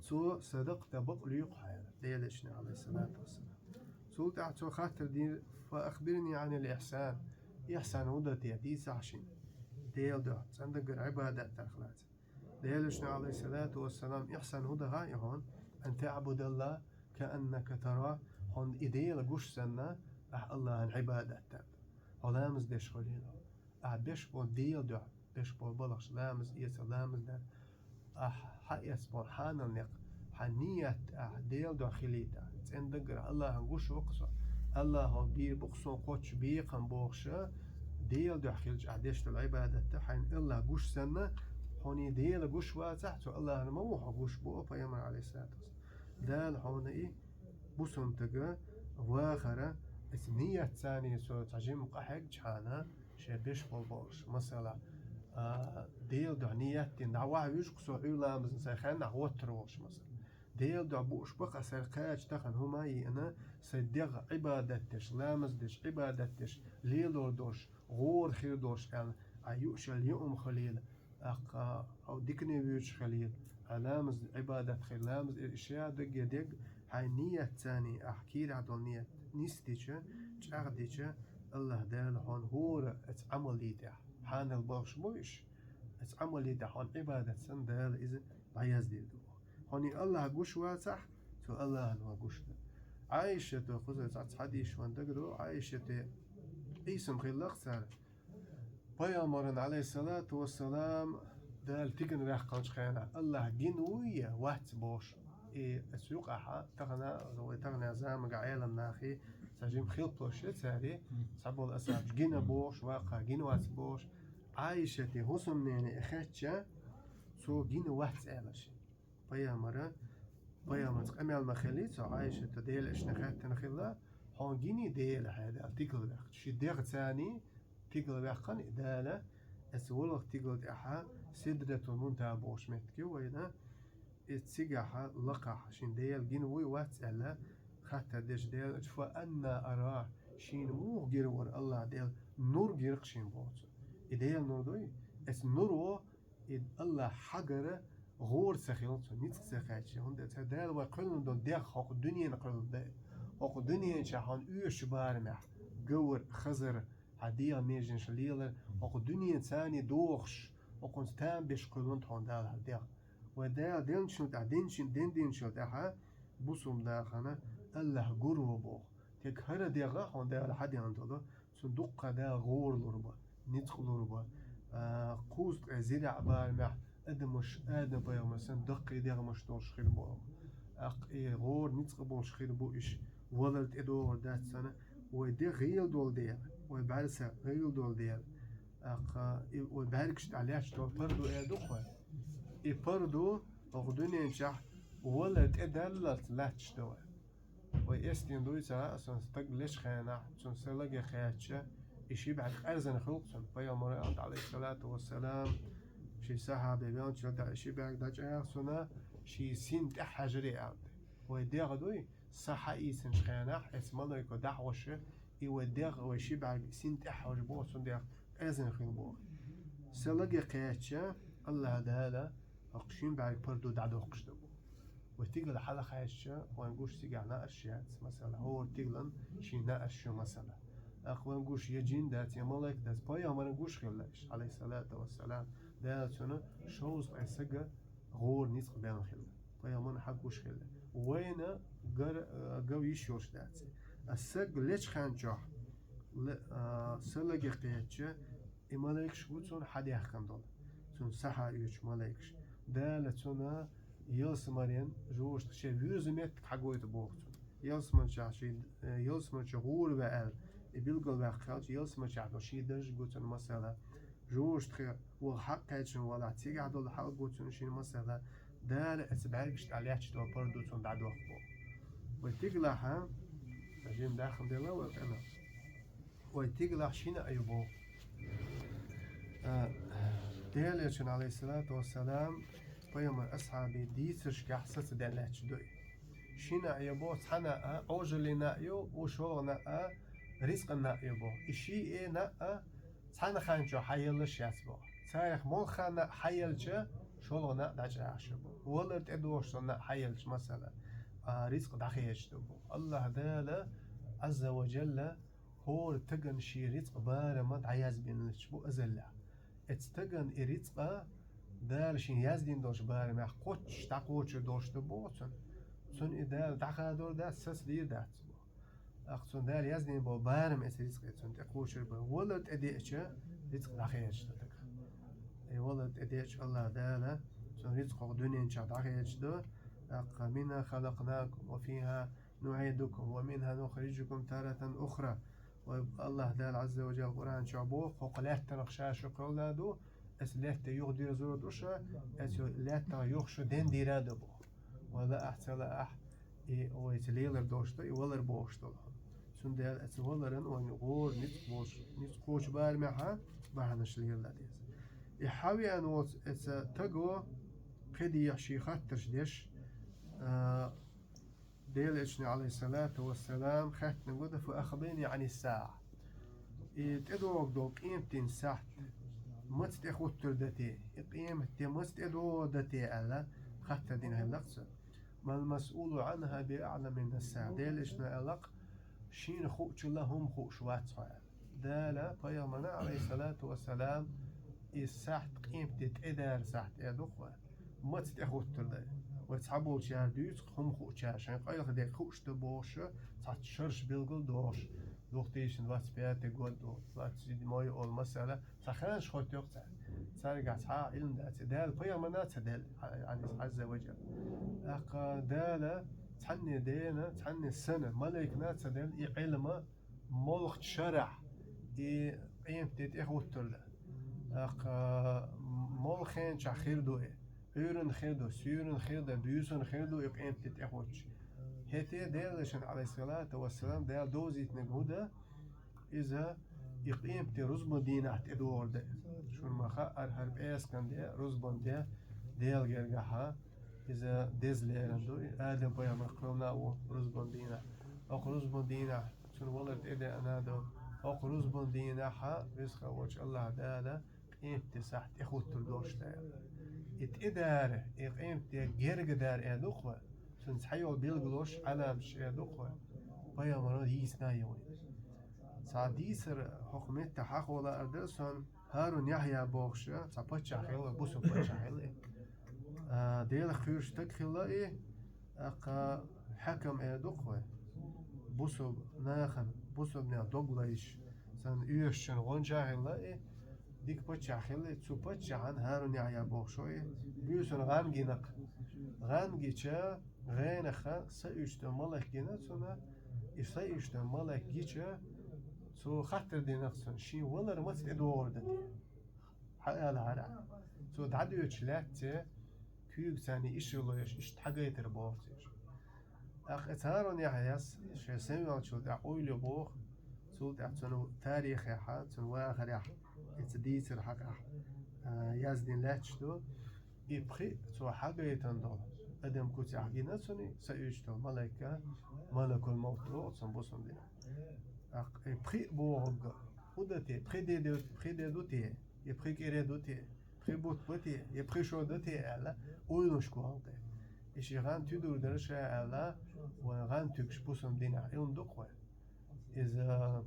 Цо садакъта бакъ луьйкху хьайна, Делан Элчане, Ӏалайхиссалату вассалам. Цул тӀаьхьа цо хаттар дира: «Фа ахбирни Ӏанил ихсан». Ихсан хӀун ду те, дийцахьа шена. Делан дуьхьа, цӀандаггара Ӏибадат дарх лаца. Делан Элчано, Ӏалайхиссалату вассалам, ихсан хӀун ду хаьий хьуна? «Ан таъбудаллаха кааннака тараху». Хьуна и Дела гуш санна, ахь Аллахьан Ӏибадат дар ду. Хьо ламаз деш хуьлийла. Ахь беш болу Делан дуьхьа, беш болу балхаш, ламаз эца, ламаз дар. Ахь хьаэцна болу хьанал некъ, хьан ният ахь Делан дуьхьа хилийта, цӀандаггара Аллахьан гуш ву-кх со, Аллахьо бийр бу-кх суна кхоччуш бекхам бохуша, Делан дуьхьа хилча ахь деш долу Ӏибадатта хьайна Аллахь гуш санна, хьуна и Дела гуш вацахь, цу Аллахьана ма ву хьо гуш, боху пайхамара, Ӏалайхиссалату вассалам. Дала хьуна и бусалба стага вахара, оцу ниятца цо цхьа жимма къахьегчхьана, шен беш болу болуш, масала, а, Делан дуьхьа ният дина, дӀавахьа вуьжу-кх со, Ӏуьйра ламазна сайн хеннахь гӀоттур волуш, масала. Делан дуьхьа бууш бу-кх аса кхача тахана хӀума а йиъна, сайн дегӀ Ӏибадат деш, ламаз деш, Ӏибадат деш, лелор долуш, гӀора хир долуш аьлла, Ӏа юушалла юум хилийла, тӀаккха хьо дикане воьдуш хилийла, Ӏа ламаз, Ӏибадат хир, ламаз, и ша дагге дегга, хьайн ниятца ахь кийрахь долу ният нисдича, чӀагӀдича, Аллахь Дала хьуна хӀора оцу Ӏамалан тӀехь, хьанал балхаш бу уьш, оцу Ӏамалан тӀехь хьуна Ӏибадат санна Дала иза дӀаяздийр ду. Хьуна и Аллахь гуш вацахь, цу Аллахьана хьо гуш ду. Ӏайшата кхузара цхьацца хьадисаш ван дагадо, Ӏайшате къийсам хилла-кх цара. Пайхамарна, Ӏалайхиссалату вассалам, Дала тигана ваьккхинчу хенахь, Аллахь гина вуй я вац бохуш. И оцу юкъахь тахана, вай тахана заманахь Ӏеламнахий, цхьа жимма хилпалаш яц цаьрий, цхьаболу асхьабаш гина бохуш, ваккха гина вац бохуш. Ӏайшате хӀусамнене и хеттача, цо гина вац аьлла шен. Пайхамара, пайхамарца къамел ма хиллий цо, Ӏайшата, Делан Элчане хаьттина хилла, хьуна гиний Дела хьайн Дала тигала ваьккхича? Шен дегӀаца тигала ваьккхина и Дала, оцу валлах тигала тӀехь Сидратул Мунтахьа бохуш меттиг ю вайна, и цигахь лакхахь шен Дела гина вуй вац аьлла, хаттар деш Делан Элча: «Фа анна араху?» Шена муха гира вара Аллахь Дела? Нур гира-кх шена боху цо. И Делан нур дуй, эцу нуро и Аллахь хьагара гӀора ца хилла цунна, ницкъ ца кхаьчча. ХӀунда аьлча Дала вай кхоьллина долу дегӀ хӀокху дуьненан кхоьллина ду. ХӀокху дуьнен чохь хьуна оьшучу барамехь, говр, хазар, хьан дегӀан меженаш лелар, хӀокху дуьненца догӀуш, хӀокхунца тамабеш кхоьллина тхуна Дала хьан дегӀ. Вай Дала деллачул тӀаьхьа, динчу-, дин динчул тӀаьхьа бусулба нахана Аллахь гур ву боху. Тек хӀара дегӀ хьуна Дала хьан дегӀан долу, цунна дуккха Дала гӀора лур бу, ницкъ лур бу. А, кхузткъе зира барамехь адамаш, Адам-пайхамар санна, даккхий дегӀамаш долуш хир бу. ТӀаккха и гӀора ницкъ болуш хир бу иш, валар тӀедогӀур дац санна, вай дегӀ гӀийла долу дела, вай бӀаьрса гӀийла долу дела. ТӀаккха и вай бӀаьргаш тӀехь лаьтташ долу парду эр ду-кх вай. И парду хӀокху дуьнен чохь валар тӀедаллалц лаьтташ ду вай. Вай эстина дуй ца хаьа, сан стаг лечу хенахь, цунна са лаге кхаьчча, и ши бӀаьрг къаьрзина хуьлу-кх цунна. Пайхамара аьлла, алейхиссалату вассалам, ши сахьабе веллачул тӀаьхьа и ши бӀаьрг дӀачӀагӀ цунна, ши син тӀаьхьа хьаьжаре аьлла. Вай дегӀ дуй, са хьаийцинчу хенахь, эцу малайко дӀахьош, и вай дегӀ, вай ши бӀаьрг син тӀаьхьа хьожу боху, цундела къаьрзина хуьлу боху. Са лаге кхаьчча, Аллахь Дала хӀокху шин бӀаьрг парду дӀадоккхуш ду боху. Вай тигала хьалакхаьчча, вайн гуш цигахь наӀарш яц, масала, хӀора тигалан шен наӀарш ю, масала. ТӀаккха вайн гуш я жин дац, я малайк дац, пайхамаран гуш хилла иш, алейхиссалату вассалам. Дала цунна шовзткъе сага гӀора ницкъ бен хилла. Пайхамарна хьан гуш хилла. Вайна гар-, гав йиш йолуш дац. А саг лечу хан чохь, л-, а, са лаге кхаьчча, и малайкаш бу цунна хьадаьхкина долу. Цунна сахьа оьцу малайкаш. Дала цунна ялсамарен жугӀуш шен вуьзу меттиг хьагойту боху цунна. Ялсаманчохь шен, э, ялсаманчу гӀур веана, и билгал ваьккхича, ялсаманчохь долу шен дарж го цунна, масала. ЖугӀуш тхе ваха хьакхаьчна валахь, цигахь долу хьал го цунна шен, масала. Дала эца бӀаьргаш тӀехь лаьтташ долу парду цунна дӀадоккху боху. Вай тигалахьа, жин дахна делла вай къина. Вай тигалахь шина а ю боху. А, Делан Элчан, алейхиссалату вассалам, пайхамар асхьабий дийцаршкахь саца ден лаьтташ дуй. Шина а ю боху, цхьана а Ӏожаллина а ю, у шолгӀана а рицкъана а ю боху. И ши эна а цхьана хан чохь хьаеллаш яц боху. Царах молхана а хьаелча, шолгӀана а дӀачӀагӀаш ю боху. Валар тӀедогӀуш санна а хьаелча, масала, а, рицкъ дӀахедаш ду боху. Аллахь Дала, Азза ва Джалла, хӀора тагана шен рицкъ барама дӀаяздинарш бу азаллехь. Эца тагана и рицкъа Дала шен яздина долчу барамехь кхоччуш дӀакхочур долуш ду боху цунна. Цунна и Дала дӀахадор дац, саца дийр дац боху. Ахь цунна Дала яздина болу барам эца рицкъе цунна тӀекхочур бан. Валар тӀедеача, рицкъ дӀахедаш ду тагах. И валар тӀедеача Аллахь Дала цунна рицкъ хӀокху дуьнен чохь дӀахедаш ду. Ахь: «Минха халакнакум ва фиха нуӀидукум ва минха нухрижукум таратан ухра». Вай Аллахь Дала Азза ва Джалла Къуръан чохь боху, хӀокху лаьттанах ша шу кхоьллина ду, эца лаьтта юха дирзур ду ша, эца лаьттанах юха шу ден дийр ду боху. Вай лаахь, ца лаахь, и вайца лелар долуш ду, и валар бохуш долу. Цундела эца валаран вайна гӀора ницкъ болуш, ницкъ кхочу барамехьа бахьанаш лелла деза. И хьавеана волчу эца таго кхидийхьа шен хаттарш деш, а, Делан Элчане, алейхиссалату вассалам, хаьттина гуда: «Фа ахбирни ани саа». И тӀедогӀу долу къематдин сахьт маца тӀехуттур дати, и къематде маца тӀедогӀу дати аьлла, хаттар дина хилла-кх цо. «Мал масъулу анха би аӀлама мин ас-саил». Делан Элчано аьлла-кх: «Шена хуучул хӀума хууш вац хьо», аьлла. Дала пайхамарна, алейхиссалату вассалам, и сахьт къематде тӀедара сахьт эр ду-кх вай. Маца тӀехуттур дай? Вай цхьаболчара дуьйцу-кх хӀума хуучара, шайн къайлаха дерг хууш ду бохуш, цхьацца шарш билгал дохуш, две тысячи двадцать пятый год ду, двадцать седьмой олу масала, цхьа ханаш хоттуьйту-кх цара. Цаьргахь цхьа а Ӏилма дац. Дала пайхамарна а ца делла, Азза ва Джалла. ТӀаккха Дала цхьанне дена, цхьанне сана, малайкана а ца делла и Ӏилма, молхачу шарахь и къематде тӀехуттур дан. ТӀаккха молхенчахь хир ду и. Ӏуьйранна хир ду, суьйранна хир ду, буьйсанна хир ду и къематде тӀехуттуш. ХӀетте Делан Элчанна, алейхиссалату вассалам, Дала довзийтинарг хӀун дан, иза и къематде рузбан дийнахь тӀедогӀур дан. Шуна ма хаъара, хӀара пӀераскан де, рузбан де, Делан гергахьа, иза деза лерина ду, и Адам-пайхамар кхоьллина а ву рузбан дийнахь. ХӀокху рузбан дийнахь цунна валар тӀедеана а ду, ХӀокху рузбан дийнахьа Веза-Воккхачу АллахӀ Дала къематде сахьт тӀехӀуттур долуш дара. И тӀедара, и къематде герга дара аьлла ду-кх вай, цуьнан цхьайолу билгалонаш, Ӏаламаташ аьлла ду-кх вай, пайхамаро йийцина а ю вайна. Цхьа дийцар хӀокху меттехь хьахо лаар дара суна, ХӀарун-Яхьъя бохуш цхьа паччахь хилла, бусалба паччахь хилла и. А, Делах кхоьруш стаг хилла и, тӀаккха хьаькам аьлла ду-кх вай. Бусалба нахана, бусалбанех дог лайш санна оьшучун гӀоьнча хилла и, дика паччахь хилла и, цу паччахьан ХӀарун-Яхьъя бохуш ву и, буьйсанна гӀан гина-кх. ГӀан гича, гӀенах са уьйцуш долу малайк гина цунна, и са уьйцуш долу малайк гича, цо хаттар дина-кх цунна, шен валар маца тӀедогӀур ду те. Хьан ала хьара. Цо дӀадоьдуш лаьцна, куьйга царна ишарало еш, иштта хьагайтар боху цо. ТӀаккха и ХӀарун-Яхьъяс шен сенвеллачул тӀаьхьа ойла йо боху, цул тӀаьхьа цуьнан тарихехь, цуьнан вахарехь, и цу дийцар хьакъехь, а, яздина лаьтташ ду. И пхиъ цо хьагайтина долу адам куьцехь гина цунна, са уьйцуш долу малайка, малакул-мовт боху цунна бусалба динехь. ТӀаккха и пхиъ бохург хӀун ду те, пхи де ду, пхи де ду те, я пхи кӀира ду те, пхи бутт бу те, я пхи шо ду те аьлла, ойланашка вахана тӀе. И шен гӀан туьдур дара ша аьлла, вайн гӀан туьгуш бусалба динехь Ӏилма ду-кх вай. Иза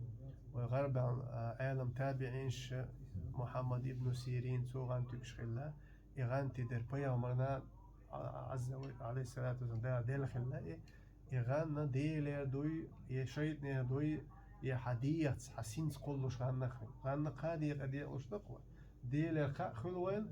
вай гӀарбан, а, Ӏелам табиӀинаш, Мухьаммад ибн Сирин, цо гӀан туьгуш хилла. И гӀан тидира пайхамарна, а, Ӏазза ва, Ӏалайхиссалату вассалам, Дала делла хилла и. И гӀан Делера дуй, я шайтӀанера дуй, я хьан дегӀаца, хьан синца кхуллуш гӀан хилла. ГӀан кхаа декъе декъалуш ду-кх вай. Делера кхаъ хуьлу вайна,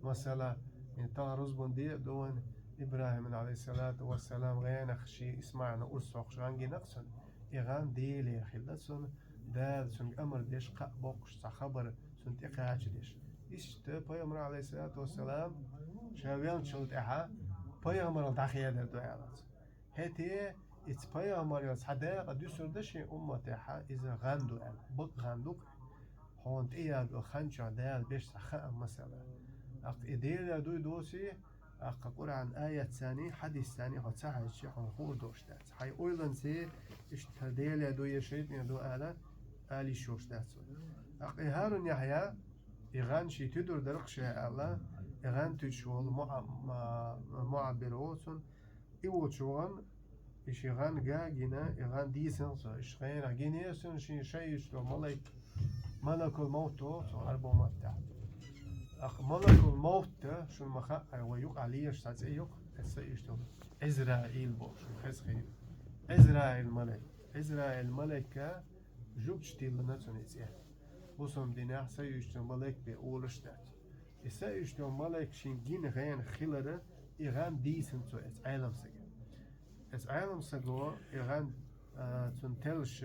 масала, и тахана рузбан де а ду вайна, ИбрахӀиман, Ӏалайхиссалату вассалам, гӀенах шен ИсмаӀилна урс хьокхуш гӀан гина-кх цунна. И гӀан Делера хилла цунна, Дала цуьнга амар деш, кхаъ боккхуш цхьа хабар цунна тӀекхачадеш. Иштта пайхамар, Ӏалайхиссалату вассалам, ша веллачул тӀаьхьа пайхамаралла дӀахедар ду аьлла цо. ХӀетте, иза пайхамаралла цхьа дакъа дуьсур ду шен умматехь, иза гӀан ду аьлла, бакъ гӀан ду-кх. Хьуна тӀеягӀа хан чохь Дала беш цхьа хаам, масала. ТӀаккха и Делера дуй доций, тӀаккха Къуръан аятцаний, хьадисцаний хьо ца хьаьжча, хьуна хуур долуш дац. Хьайн ойланций, иштта Делера дуй я шайтӀанера ду ала, ала йиш йолуш дац вай. ТӀаккха и ХӀарун-Яхьъя, и гӀан шен туьдур дара-кх ша аьлла, и гӀан туьдуш волу муӀа-, ма-, муӀаббир волу цунна, и волчу вахана, и шен гӀан га а гина, и гӀан дийцина цо, иштта гӀенах гинера цунна шен са уьйцуш долу малайк, малакул-мовт боху цо гӀарбо маттахь. ТӀаккха малакул-мовт шуна ма хаъара, вай юкъахь лелаш цхьа цӀе ю-кх, аса иштта Ӏизраил боху, шуна хеза хир ю. Ӏизраил малайк. Ӏизраил малайка жугташ тиллина цунна и цӀе. Бусалба динехь са уьйцучун малайк бен олуш дац. И са уьйцучун малайк шен гина гӀенах хилар, и гӀан дийцина цо эцу Ӏелам сага. Эцу Ӏелам саго и гӀан, а, цунна теллаш,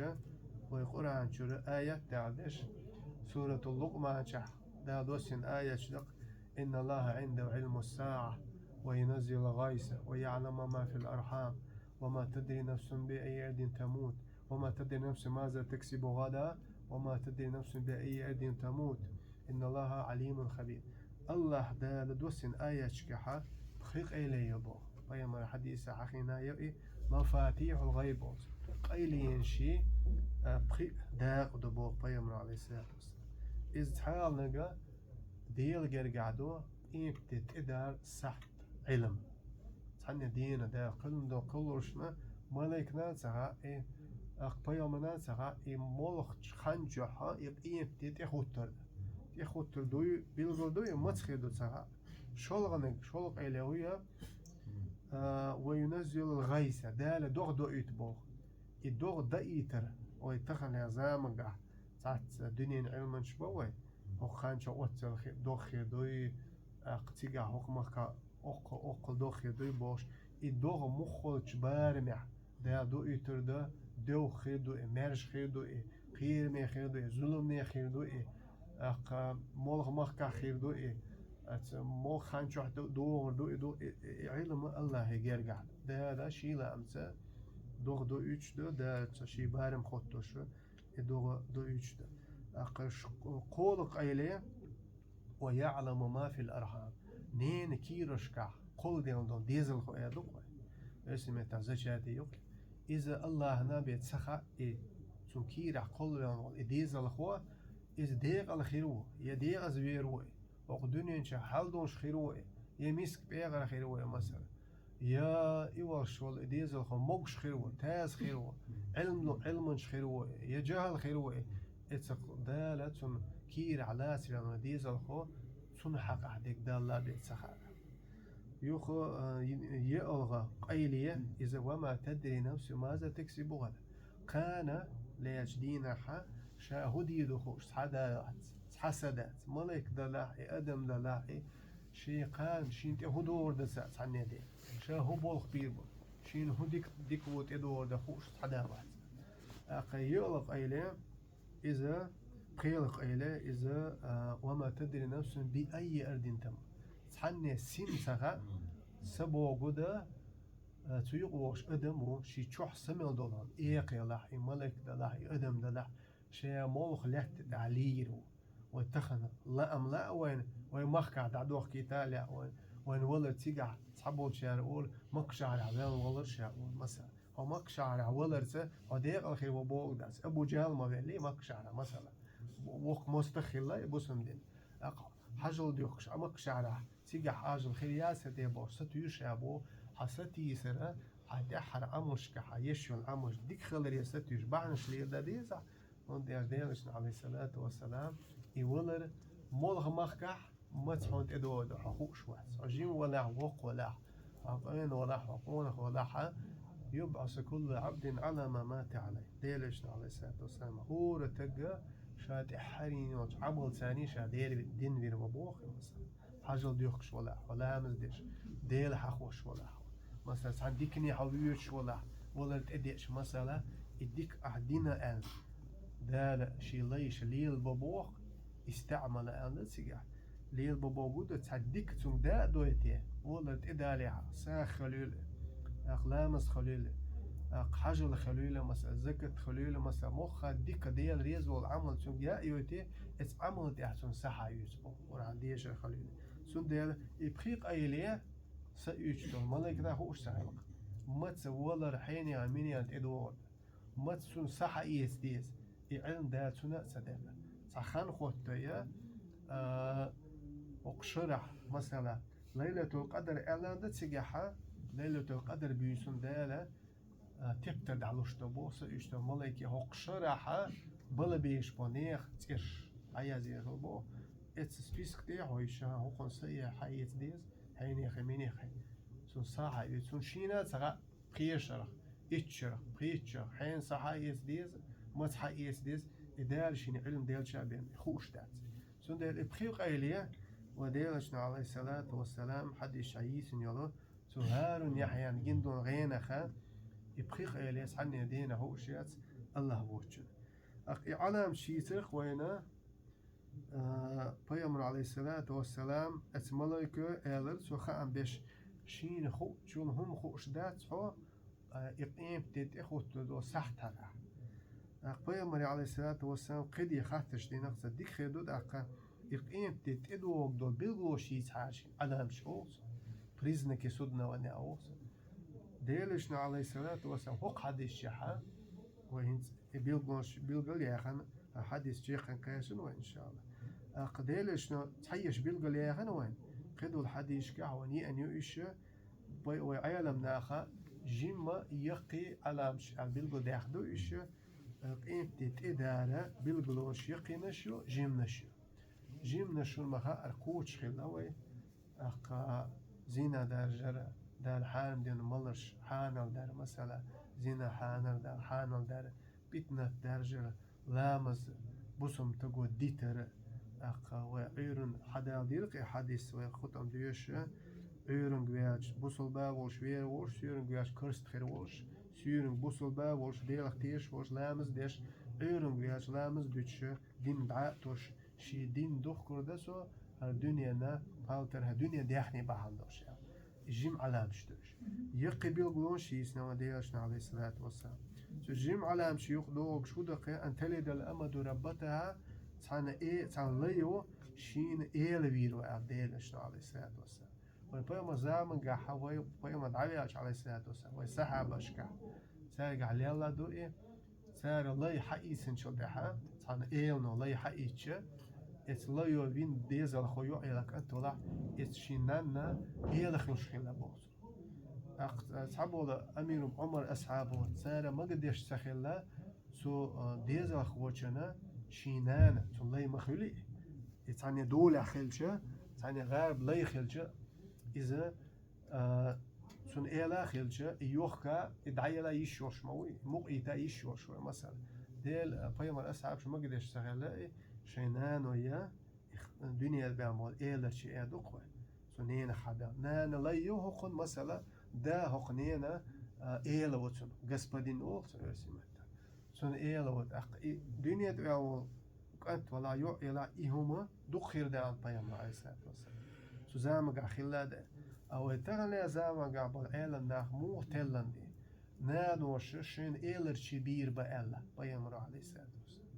вай Къуръан чуьра аят а деш, Суратул Лукъман чохь Дала доссийна аяташ ду-кх: «Инна Аллаха Ӏиндаху Ӏилмус-саӀа, ва юназзилул гӀайса, ва яӀламу ма фил архьам, ва ма тадри нафсун би аййи ардин тамут, ва ма тадри нафсун маза таксибу гӀадан, ва ма тадри нафсун би аййи ардин тамут. Инна Аллаха Ӏалимун хабир». АллахӀ Дала доссийна аяташкахь пхи къайле ю боху. Пайхамаран хьадисехь хьахийна ю и, мафатихьул гӀайб олу. Къайленаший, а, пхи дакъа ду боху пайхамаро, Ӏалайхиссалату вассалам. Иза цхьалнага Делан гергахь ду, къематде тӀедара сахьт, Ӏилма. Цхьанне дена Дала кхоьллина долу кхолларшна, малайкана а ца хаьа и, тӀаккха пайхамарна а ца хаьа и, муьлххачу хан чохь и къематде тӀехӀуттур ду. ТӀехӀуттур дуй, билгал дуй, маца хир ду ца хаьа. ШолгӀаниг, шолгӀа къайле ю, а, ва юназзилул гӀайса, Дала догӀа доуьйту боху. И догӀа даийтар, вай таханлера заманахь цхьацца дуьненан Ӏилманчаш бан вай, хӀокху хан чохь оццул хи-, догӀа хир дуй, тӀаккха цигахь хӀокху махкахь оккхул, оккхул догӀа хир дуй бохуш, и догӀа муххалчу барамехь Дала доуьйтур ду, девгӀа хир ду и, маьрша хир ду и, кхераме хир ду и, зуламне хир ду и, тӀаккха молха махкахь хир ду и, оцу молха хан чохь ду-, догӀур ду и, ду и, и, и Ӏилма АллахӀан гергахь ду. Дала шен лаамца догӀа доуьйтуш ду, Дала цо шен барам хоттуш ду, и догӀа доуьйтуш ду. ТӀаккха ш-, кхоалгӀа къайле, ва яӀламу ма фил архьам. Ненан кийрошкахь кхолладелла долу дезалхо аьлла ду-кх вай. Оьрсийн меттахь зачатие ю-кх. Иза АллахӀана бен ца хаьа и цун кийрахь кхоллаваьнна волу и дезалхо, иза декъала хир ву, я декъаза вер ву и, хӀокху дуьнен чохь хьал долуш хир ву и, я миска пӀегӀар хир ву и, масала, я и волуш волу и дезалхо могуш хир ву, таза хир ву, Ӏилма, Ӏилманча хир ву и, я жахьал хир ву и, эцу Дала цунна кийрахь лацаваьлла дезалхо, цунна хьакъахь дерг Далла бен ца хаьа. Юха, а, е-, еалгӀа къайле иза: «Ва ма тадри нафсун маза таксибу гӀадан». Кхана лаьттачу дийнахь ша хӀун дийр ду хууш цхьа а дац, цхьа са дац. Малик далахь и, адам далахь и, шен кхана шена тӀе хӀун догӀур ду ца цхьанне де. Ша хӀун болх бийр бу, шена хӀун дика, дика ву тӀедогӀур ду хууш цхьа а дац. ТӀаккха еалгӀа къайле иза, пхелагӀа къайле иза, а, «Ва ма тадри нафсун би айи ардин тамут». Цхьанне син ца хаьа, са богу дан, а, цу юкъа вогӀуш адам ву, ши чохь са мел долу хьуна, экха ялахь и, малик далахь и, адам далахь, ша муьлха лаьтта тӀехь лийр ву. Вай тахана лаам лаьа вайна, вай махкахь дӀадохкийта а лаьа вайна, вайна валар цигахь цхьаболчара олу, Макка шахьарахь ваьлла валар ша олу, масала. Хьо Макка шахьарахь валарца хьо декъала хир ву бохург дац. Абу Жахьал ма веллий Макка шахьарахь, масала. Воккха мостагӀа хилла и бусалба дин. ТӀаккха хьажал дуьхкуш, Макка шахьарахь цигахь хьажал хир яц те бохуш, сатуьйсуш а бу, хьан сатийсара, хьан тӀаьххьара Ӏамалшка, хьан еш йолу Ӏамалш дика хиларе сатуьйсуш бахьанаш леладан деза, хӀунда аьлча Делан Элчано, Ӏалайхиссалату вассалам, и валар муьлха махкахь, маца хьуна тӀедогӀу ду, хьо хууш вац. Хьо жима валахь, воккха валахь, хьо къена валахь, хьо къонах валахь, «юбӀасу куллу Ӏабдин Ӏала ма мата Ӏалайхи». Делан Элчано, Ӏалайхиссалату вассалам, хӀора таг ша тӀаьххьара йина йолчу Ӏамалца ша дер-, дина вир ву боху, масала. Хьажал дуьхкуш валахь, хьо ламаз деш, Дела хьахош валахь, масала, цхьана дикане хьо воьдуш валахь, валар тӀедеъча, масала, и дика ахь дина аьлла, Дала шен лайша лелабо боху, истаӀмала аьлла цигахь. Лелабо бохург ду, цхьа дика цунна да а дойтий, валар тӀедалехь, сагӀа хуьлийла, тӀаккха ламаз хуьлийла, тӀаккха хьажал хуьлийла, масала, закат хуьлийла, масала, муьлхха дика Дела реза волу Ӏамал цунна яа а йойтий, эцу Ӏамал тӀехь цунна са хьаоьцу боху, Къуръан дешар хуьлийла. Цундела и пхи къайле са уьйцуш долу малайкана хууш ца хилла-кх, маца валар хьенехан-минехан тӀедогӀур ду. Маца цунна са хьаэца деза, и Ӏилма да цунна а ца декъна. Цхьа хан хӀоттайо, а, хӀокху шарахь, масала, Лайлатул-Къадр аьлла дан цигахь, Лайлатул-Къадр буьйсанна Дала, а, тептар дӀалуш ду боху, са уьш ду малайке хӀокху шарахь бала беш бо нехан цӀерш дӀаязъян хилла боху. Эцу список тӀе хьо йиш, хӀокхунна са хьаэца деза, хьенехан-минехан. Цунна са хьаэца, цунна шена а ца хаьа, пхеа шарахь, итт шарахь, пхийтта шарахь, хьенан са хьаэца деза, маца хьаэца деза, и Дала шена Ӏилма делча а бен хууш дац. Цундела и пхи къайле вайн Делан Элчано, Ӏалайхиссалату вассалам, хьадисехь йийцина йолу, цу ХӀарун-Яхьъян гина долу гӀенах и пхи къайле цхьанне дена хууш яц АллахӀ воцчунна. ТӀаккха и Ӏаламаташ йийцира-кх вайна, а, Пайхамаро, Ӏалайхиссалату вассалам, оцу малайко элира цо хаам беш: «Шена хуучул хӀума хууш дац хьо, а, и къематде тӀехӀуттур долу сахьтехь». ТӀаккха Пайхамаре, Ӏалайхиссалату вассалам, кхин дика хаттарш дина-кх цо, дика хир ду тӀаккха, и къематде тӀедогӀург долу билгалонаш йийцахьара шена, Ӏаламаташ олу цо, признаки судного дня олу цо. Делан Элчано, Ӏалайхиссалату вассалам, хӀокху хьадисехь, вай хӀинца и билгалонаш билгал яьхна, а хьадис чекхъян кхаьчна вай, иншаАллахӀ. ТӀаккха Делан Элчано цхьа еш билгал яьхна вайна, кхидолу хьадисашкахь вайна еана ю уьш, вай, вай Ӏеламнаха жимма, яккхий Ӏаламаташ аьлла билгалдаьхна ду уьш, а, къематде тӀедара билгалонаш яккхийнаш ю, жимнаш ю. Жимнаш шуна ма-хаъара кхочуш хилла вай, тӀаккха зина даржар, Дала хьарам дина маларш хьанал дар, масала, зина хьанал дар, хьанал дар, питнат даржар, ламаз бусалба стага дитар, тӀаккха вай Ӏуьйранна хьадала дира-кх и хьадис, вай хутӀам доьшуш, Ӏуьйранга ваьлча бусалба а волуш вер волуш, суьйранга ваьлча карст хир волуш, суьйранга бусалба а волуш, Делах тешаш волуш, ламаз деш, Ӏуьйранга ваьлча ламаз дуьтуш, дин дӀа а тосуш, шен дин духкур дан со, хӀара дуьненна палтар, хӀара дуьне даьхни бахьана долуш аьлла. И жима Ӏаламаташ ду уьш. Яккхий билгалонаш йийцина вайн Делан Элчано, Ӏалайхиссалату вассалам. Цу жима Ӏаламаташна юкъа догӀуш хӀун ду-кх: «Ан талидал амату раббатаха», цхьана э, цхьана лайо шена эла вийр ву аьлла Делан Элчано, Ӏалайхиссалату вассалам. Вайн Пайхамаран заманахь, вайн Пайхамар дӀаваьлча, Ӏалайхиссалату вассалам, вайн сахьабашкахь, цаьргахь лелла ду и, Цара лай хьаийцинчул тӀаьхьа, цхьана элано лай хьаийцча, эцу лайо вина дезалхо йоӀ елахь, кӀант валахь, эцу ший нанна эла хуьлуш хилла боху цо. ТӀаккха цхьаболу амиру Ӏумар асхьабо, цара магадеш ца хилла, цу, а, дезалхочунна ший нана, цу лай ма хуьлий, и цхьаьна долехь хилча, цхьаьна гӀарба лай хилча, иза, а, цунна эла а хилча, и йохка, и дӀаэла йиш йолуш ма вуй, мукъа йита йиш йолуш вуй, масала. Дела, а, пайхамар асхьабаш магадеш ца хилла, и шайн нано я, и х-, дуьненан бен болу эларчи э ду-кх вай. Цу ненах хьабаьлла. Нана лай ю хӀокхунна, масала, да хӀокху ненан, а, эла ву цунна, господин олу цунна оьрсийн маттахь. Цунна эла ву тӀаккха. И дуьне тӀе ваьлла волу кӀант валахь, йоӀ елахь, и хӀума дукха хир даьлла пайхамар, Ӏалайхиссалату вассалам. Цу заманахь хилла а даьлла. А вай таханлера заманахь болу Ӏелам нах муха теллина ду? Наноша шайна эларчи бийр бан аьлла пайхамаро, Ӏалайхиссалату вассалам.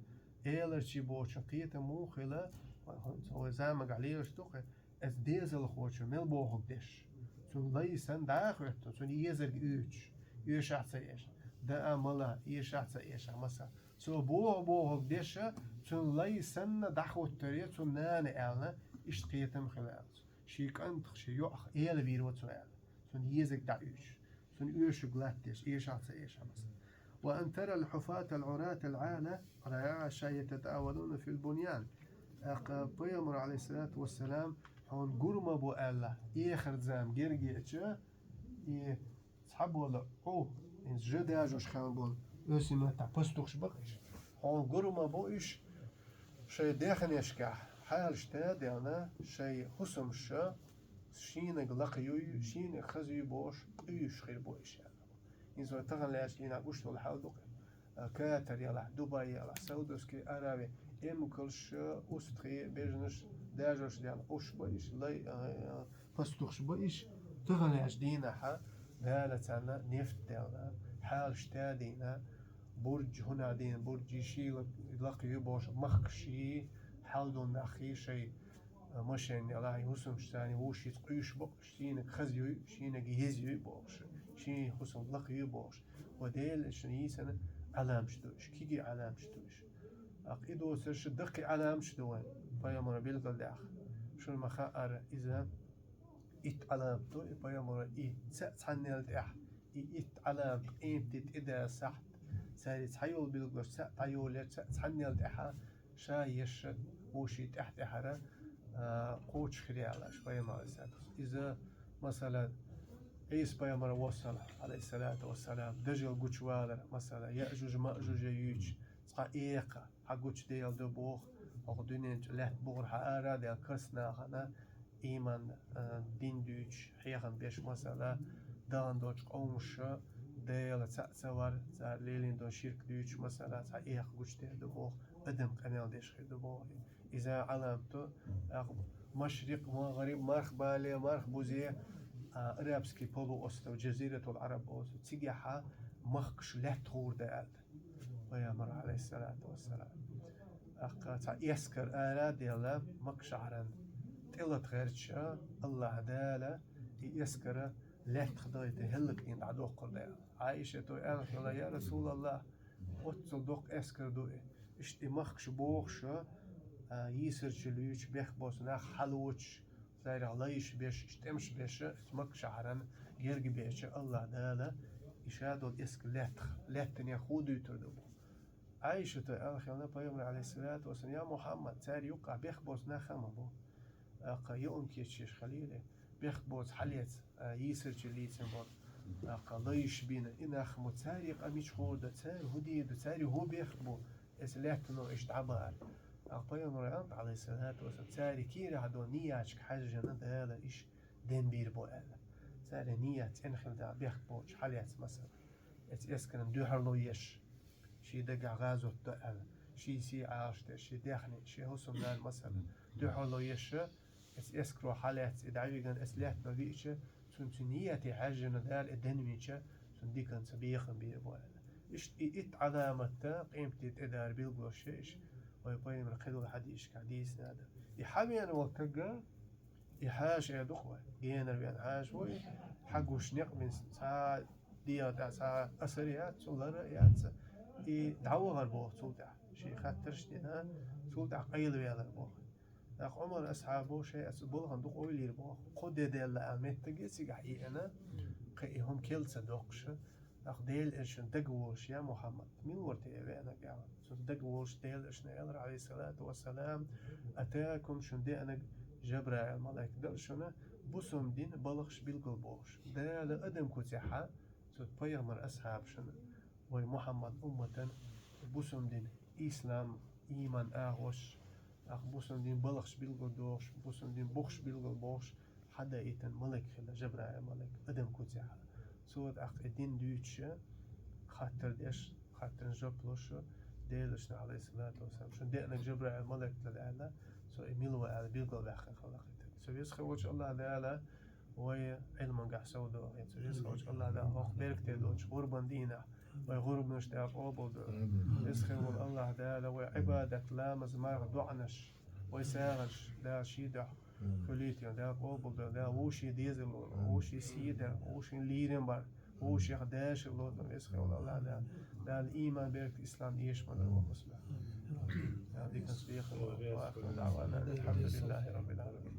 Эларчи бохучун кхетам муха хилла, вай хӀинца вай заманахь лелаш ду-кх, эцу дезалхочун мел бохург деш. Цунна лай санна дӀа а хӀоьттина, цунна езарг оьцуш, оьшахь ца эшахь, даа, мала, эшахь ца эшахь, масала. Цо боху-бохург деша, цунна лай санна дӀахӀуттуре, цунна нана аьлла, иштта кхетам хилла аьлла цо. Ший кӀантах, ший йоӀах эла вийр ву цо аьлла. Цунна езарг дӀаоьцуш, цунна оьшург латтадеш, эшахь ца эшахь, масала. «Ва ан тарал хьуфатал Ӏуратал Ӏала рагӀа ша ятатавалуна фил буньян». ТӀаккха пайхамар, Ӏалайхиссалату вассалам, хьуна гур ма бу аьлла, эхарт зама гергеча, и цхьаболу Ӏу, хӀинца жа дажош хилла болу, оьрсийн маттахь пастухаш бакъ уьш. Хьуна гур ма бу уьш, шайн дехнешкахь хьалаш та а делла, шайн хӀусамаш шийнаг лакха юй, шийнаг хаза юй бохуш, къуьйсуш хир бу уьш аьлла. ХӀинца вай тахана лаьцна дийнахь гуш долу хьал ду-кх. А, Катар елахь, Дубай елахь, Саудовский Аравия, эмкалш, устагӀий, бежанаш, дажош дел Ӏуш ба иш, лай, а, пастухаш ба иш, тахана лаьцна дийнахь Дала царна нефт делла, хьалаш та а дина, бурдж, хӀунах дийна бурдж, ший лак-, лакха ю бохуш, махкаш, хьал долу нах шайн, а, машен елахь, хӀусамаш царна вовшашца къуьйсуш бакъ, шийнаг хаза юй, шийнаг еза юй бохуш, шайн хӀусам лакха юй бохуш. Ва Дела шуна йийцина Ӏаламаш ду уьш, кегий Ӏаламаш ду уьш. ТӀаккха и доцурш даккхий Ӏаламаш ду вайн, пайхамара билгалдаьхна. Шуна ма хаъара, иза итт Ӏаламат ду, и пайхамара и цхьаъ цхьаннел тӀехь, и итт Ӏаламат къематде тӀедала сахьт, цаьрца цхьа йолу билгалш цхьаъ дӀайолаелча, цхьаъ цхьаннел тӀехь ша еш вовшийн тӀаьхь-тӀаьхьара, а, кхочуш хир ю аьлла аша пайхамар, Ӏалайхиссалату вассалам. Иза, масала, Ӏийса пайхамар воссал, Ӏалайхиссалату вассалам, дажал гучувалар, масала, Яъжуж, Маъжуж юьйцуш, цкъа экха хьагучуделла ду боху, хӀокху дуьнен чу лаьтта бугӀар хьаара а даьлла, кхечу нахана, ийман, а, дин дуьйцуш, хьехам беш, масала, дахана долчу къомаша Дела цхьаъ ца вар, цара лелийна долу ширк дуьйцуш, масала, цхьа экха гучуделла ду боху, адам къамел деш хир ду боху. Иза Ӏаламат ду, тӀаккха машрикъ, магӀриб, марх бале, марх бузе, а, арабский полуостров, Джазиратул Араб олу, цигахь махкаш лаьтта гӀур дан аьлла. Пайхамар, Ӏалайхиссалату вассалам. ТӀаккха цхьа эскар ара а делла, Макка шахьаран тӀелата гӀерташ, Аллаха Дала и эскар лаьттах дайта хӀаллакдина дӀадоккхур ду аьлла. Ӏайшата аьлла хилла: «Я Расулаллах, оццул доккха эскар ду и. Иштта и махкаш бохуш, а, йийсарчу луьйчу бехк боцу нах хьалочуш, царах лайш беш, тӀемаш беш, Макка шахьаран герга беча Аллаха Дала и ша долу эскар лаьттах, лаьттанех хӀун дуьйцур ду бу?» Ӏайшата аьлла хилла пайхамар, Ӏалайхиссалату вассалам: «Я Мухьаммад, цара юккъахь бехк боцу нах а ма бу. ТӀаккха юург кечъеш хилийла, бехк боцу хьалец, а, йийсарчу лийцина болу, тӀаккха лайш бина, и нах ма царий къа мича гӀур ду, цара хӀун дийр ду, царий хӀун бехк бу, эца лаьттано иштта дӀабахар?» ТӀаккха пайхамар аьлла, Ӏалайхиссалату вассалам: «Царий кийрахь долу нияташка хьаьжжина Дала иштта денбийр бу», – аьлла. Царий ният цӀена хилла дела, бехк боцуш хьалец, масала, эца эскарна дуьхьарло еш, ший дагахь гӀазот до аьлла, ший сий Ӏалашдеш, ший даьхни, ший хӀусамнана, масала, дуьхьарло еш, эца эскаро хьалаьцна и дӀавигна, эца лаьттано виъча, цуьнан цу нияте хьаьжжина Дала и денвинча, цунна диканца бекхам бийр бу аьлла. Иштта и итт Ӏаламат да, къематде тӀедара билгалош ю иштта, вай пайхамара кхидолу хьадисашкахь дийцина ду. И хьавеана волу таг, и хьаша э ду-кх вай, генара веана хьаша ву и, хьагуш некъ бина цхьа дегӀа тӀехь цхьа асар яц, цу лар а яц, И дӀавахар боху цул тӀаьхьа. Шен хаттарш а дина, цул тӀаьхьа къайлавелар боху. ТӀаккха Ӏумар асхьабо шайн оцу балхана дукха ойла йира боху. Кхо де даьлла аьлла меттиг а цигахь йиъна, кхин и хӀума кел ца доккхуш, тӀаккха Делан элчанна дагаволуш: «Я Мухьаммад, мила вара те и веанарг?» аьлла. Цунна дагаволуш Делан элчано аьлла, Ӏалайхиссалату вассалам: «Атакум, шуна деанарг Жабраил малайк дара шуна, бусалба дин балхаш билгалбохуш. Дала адам куцехь цу пайхамар асхьабашна, вай Мухьаммад умматана бусалба дин, ислам, ийман агӀош, тӀаккха бусалба дин балхаш билгалдохуш, бусалба дин бухаш билгалбохуш хьадаийтина малайк хилла, Жабраил малайк, адам куцехь. Цо тӀаккха и дин дуьйцуш, хаттар деш, хаттарна жоп луш, Делан элчано, Ӏалайхиссалату вассалам, шуна деанарг Жабраил малайк дара аьлла, цо и мила ву аьлла билгалваьккхина хилла кхин». Цу веза хилла волчу АллахӀ Дала вай Ӏилманехь совдохийла. Цу веза хилла волчу АллахӀ Дала хӀокху беркате долчу гӀурбан дийнахь вай гӀурбанаш Дала къобалдойла. Веза хилла волу АллахӀ Дала вай Ӏибадат, ламаз, марха, доӀанаш, вай сагӀанаш Дала шен дуьхьа хуьлийла, Дала къобалдойла, Дала вовшийн дезар лойла, вовшийн сий дар, вовшийн лийрина бар, вовшех дашар лойла, веза хилла волу АллахӀ Дала. Дала ийман, беркат, ислам эшам ма дойла вай хӀусамехь. Дала диканца дехар лойла. Ва ахиру даӀвана алхьамдулиллахӀи раббил Ӏаламин.